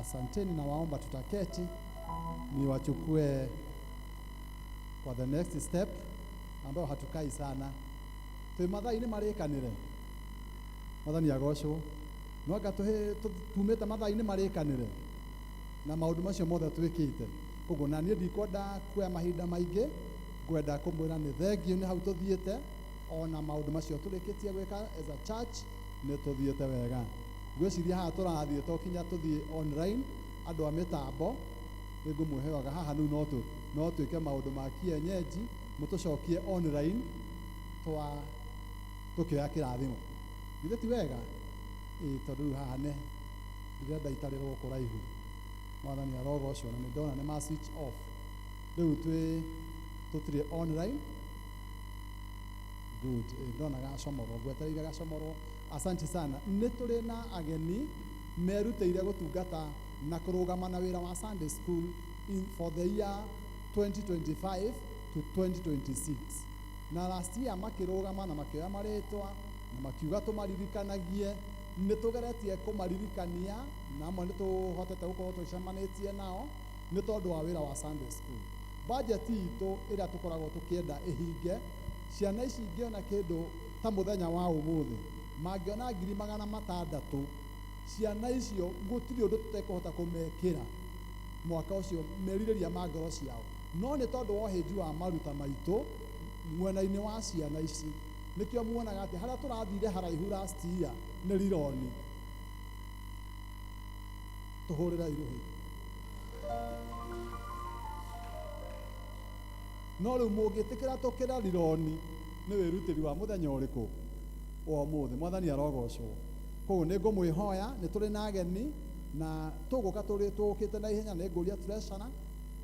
Asanteni na waomba tutaketi niwachukue kwa the next step ambayo hatukai sana. Twĩ mathaa-inĩ marĩkanĩre. Mwathani agocwo. No anga tumĩte mathaa-inĩ marĩkanĩre na maũndũ macio mothe twĩkĩte. Koguo na niĩ ndikwenda kuoya mahinda maingĩ, ngwenda kũmwĩra nĩ thengiũ nĩ hau tũthiĩte, ona maũndũ macio tũrĩkĩtie gwĩka as a church nĩ tũthiĩte wega. Ngwĩciria haha tũrathiĩ to kinya tũthiĩ online, andũ a mĩtambo nĩ ngũmwĩhoyaga haha rĩu no twĩke maũndũ ma kienyeji mũtũcokie online twa tũkĩoya kĩrathimo. Githĩ ti wega? Ĩĩ, tondũ rĩu haha nĩ ndĩrenda itarĩrwo kũraihu. Mwathani arogocwo na nĩ ndona nĩ ma switch off. Rĩu twĩ tũtirĩ online. Good. Ĩĩ, ndona gacomorwo, ngwetereire gacomorwo. Asante sana. Nĩ tũrĩ na ageni merutĩire gũtungata na kũrũgama na wĩra wa Sunday school for the year 2025 to 2026. Na last year makĩrũgama na makĩoya marĩtwa na makiuga tũmaririkanagie. Nĩ tũgeretie kũmaririkania na amwe nĩ tũhotete gũkorwo tũcemanĩtie nao nĩ tondũ wa wĩra wa Sunday school. Budget itũ ĩrĩa tũkoragwo tũkĩenda ĩhinge, ciana ici ingĩona kĩndũ ta mũthenya wa ũmũthĩ mangĩona 600,000, ciana icio gũtirĩ ũndũ tũtekũhota kũmekĩra mwaka ũcio merirĩria ma ngoro ciao. No nĩ tondũ wa ũhĩnju wa maruta maitũ mwena-inĩ wa ciana ici, nĩkĩo muonaga atĩ harĩa tũrathire haraihu last year nĩ rironi. Tũhũrĩre irũhĩ. No rĩu mũngĩtĩkĩra tũkĩra rironi nĩ wĩrutĩri wa mũthenya ũrĩkũ? Wa ũmũthĩ. Mwathani arogocwo. Koguo nĩ ngũmwĩhoya, nĩ tũrĩ na ageni na tũgũka tũkĩte na ihenya. Nĩ ngũria treasurer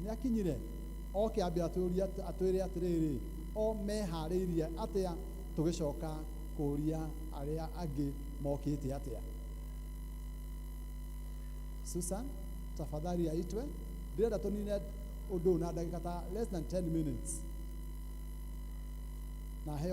nĩ akinyire oke ambe atwĩre atĩrĩrĩ, o meharĩirie atĩa, tũgĩcoka kũria arĩa angĩ mokĩte atĩa. Susan, tafadhali aitwe. Ndĩrenda tũnine ũndũ na ndagĩka ta less than 10 minutes. Na heo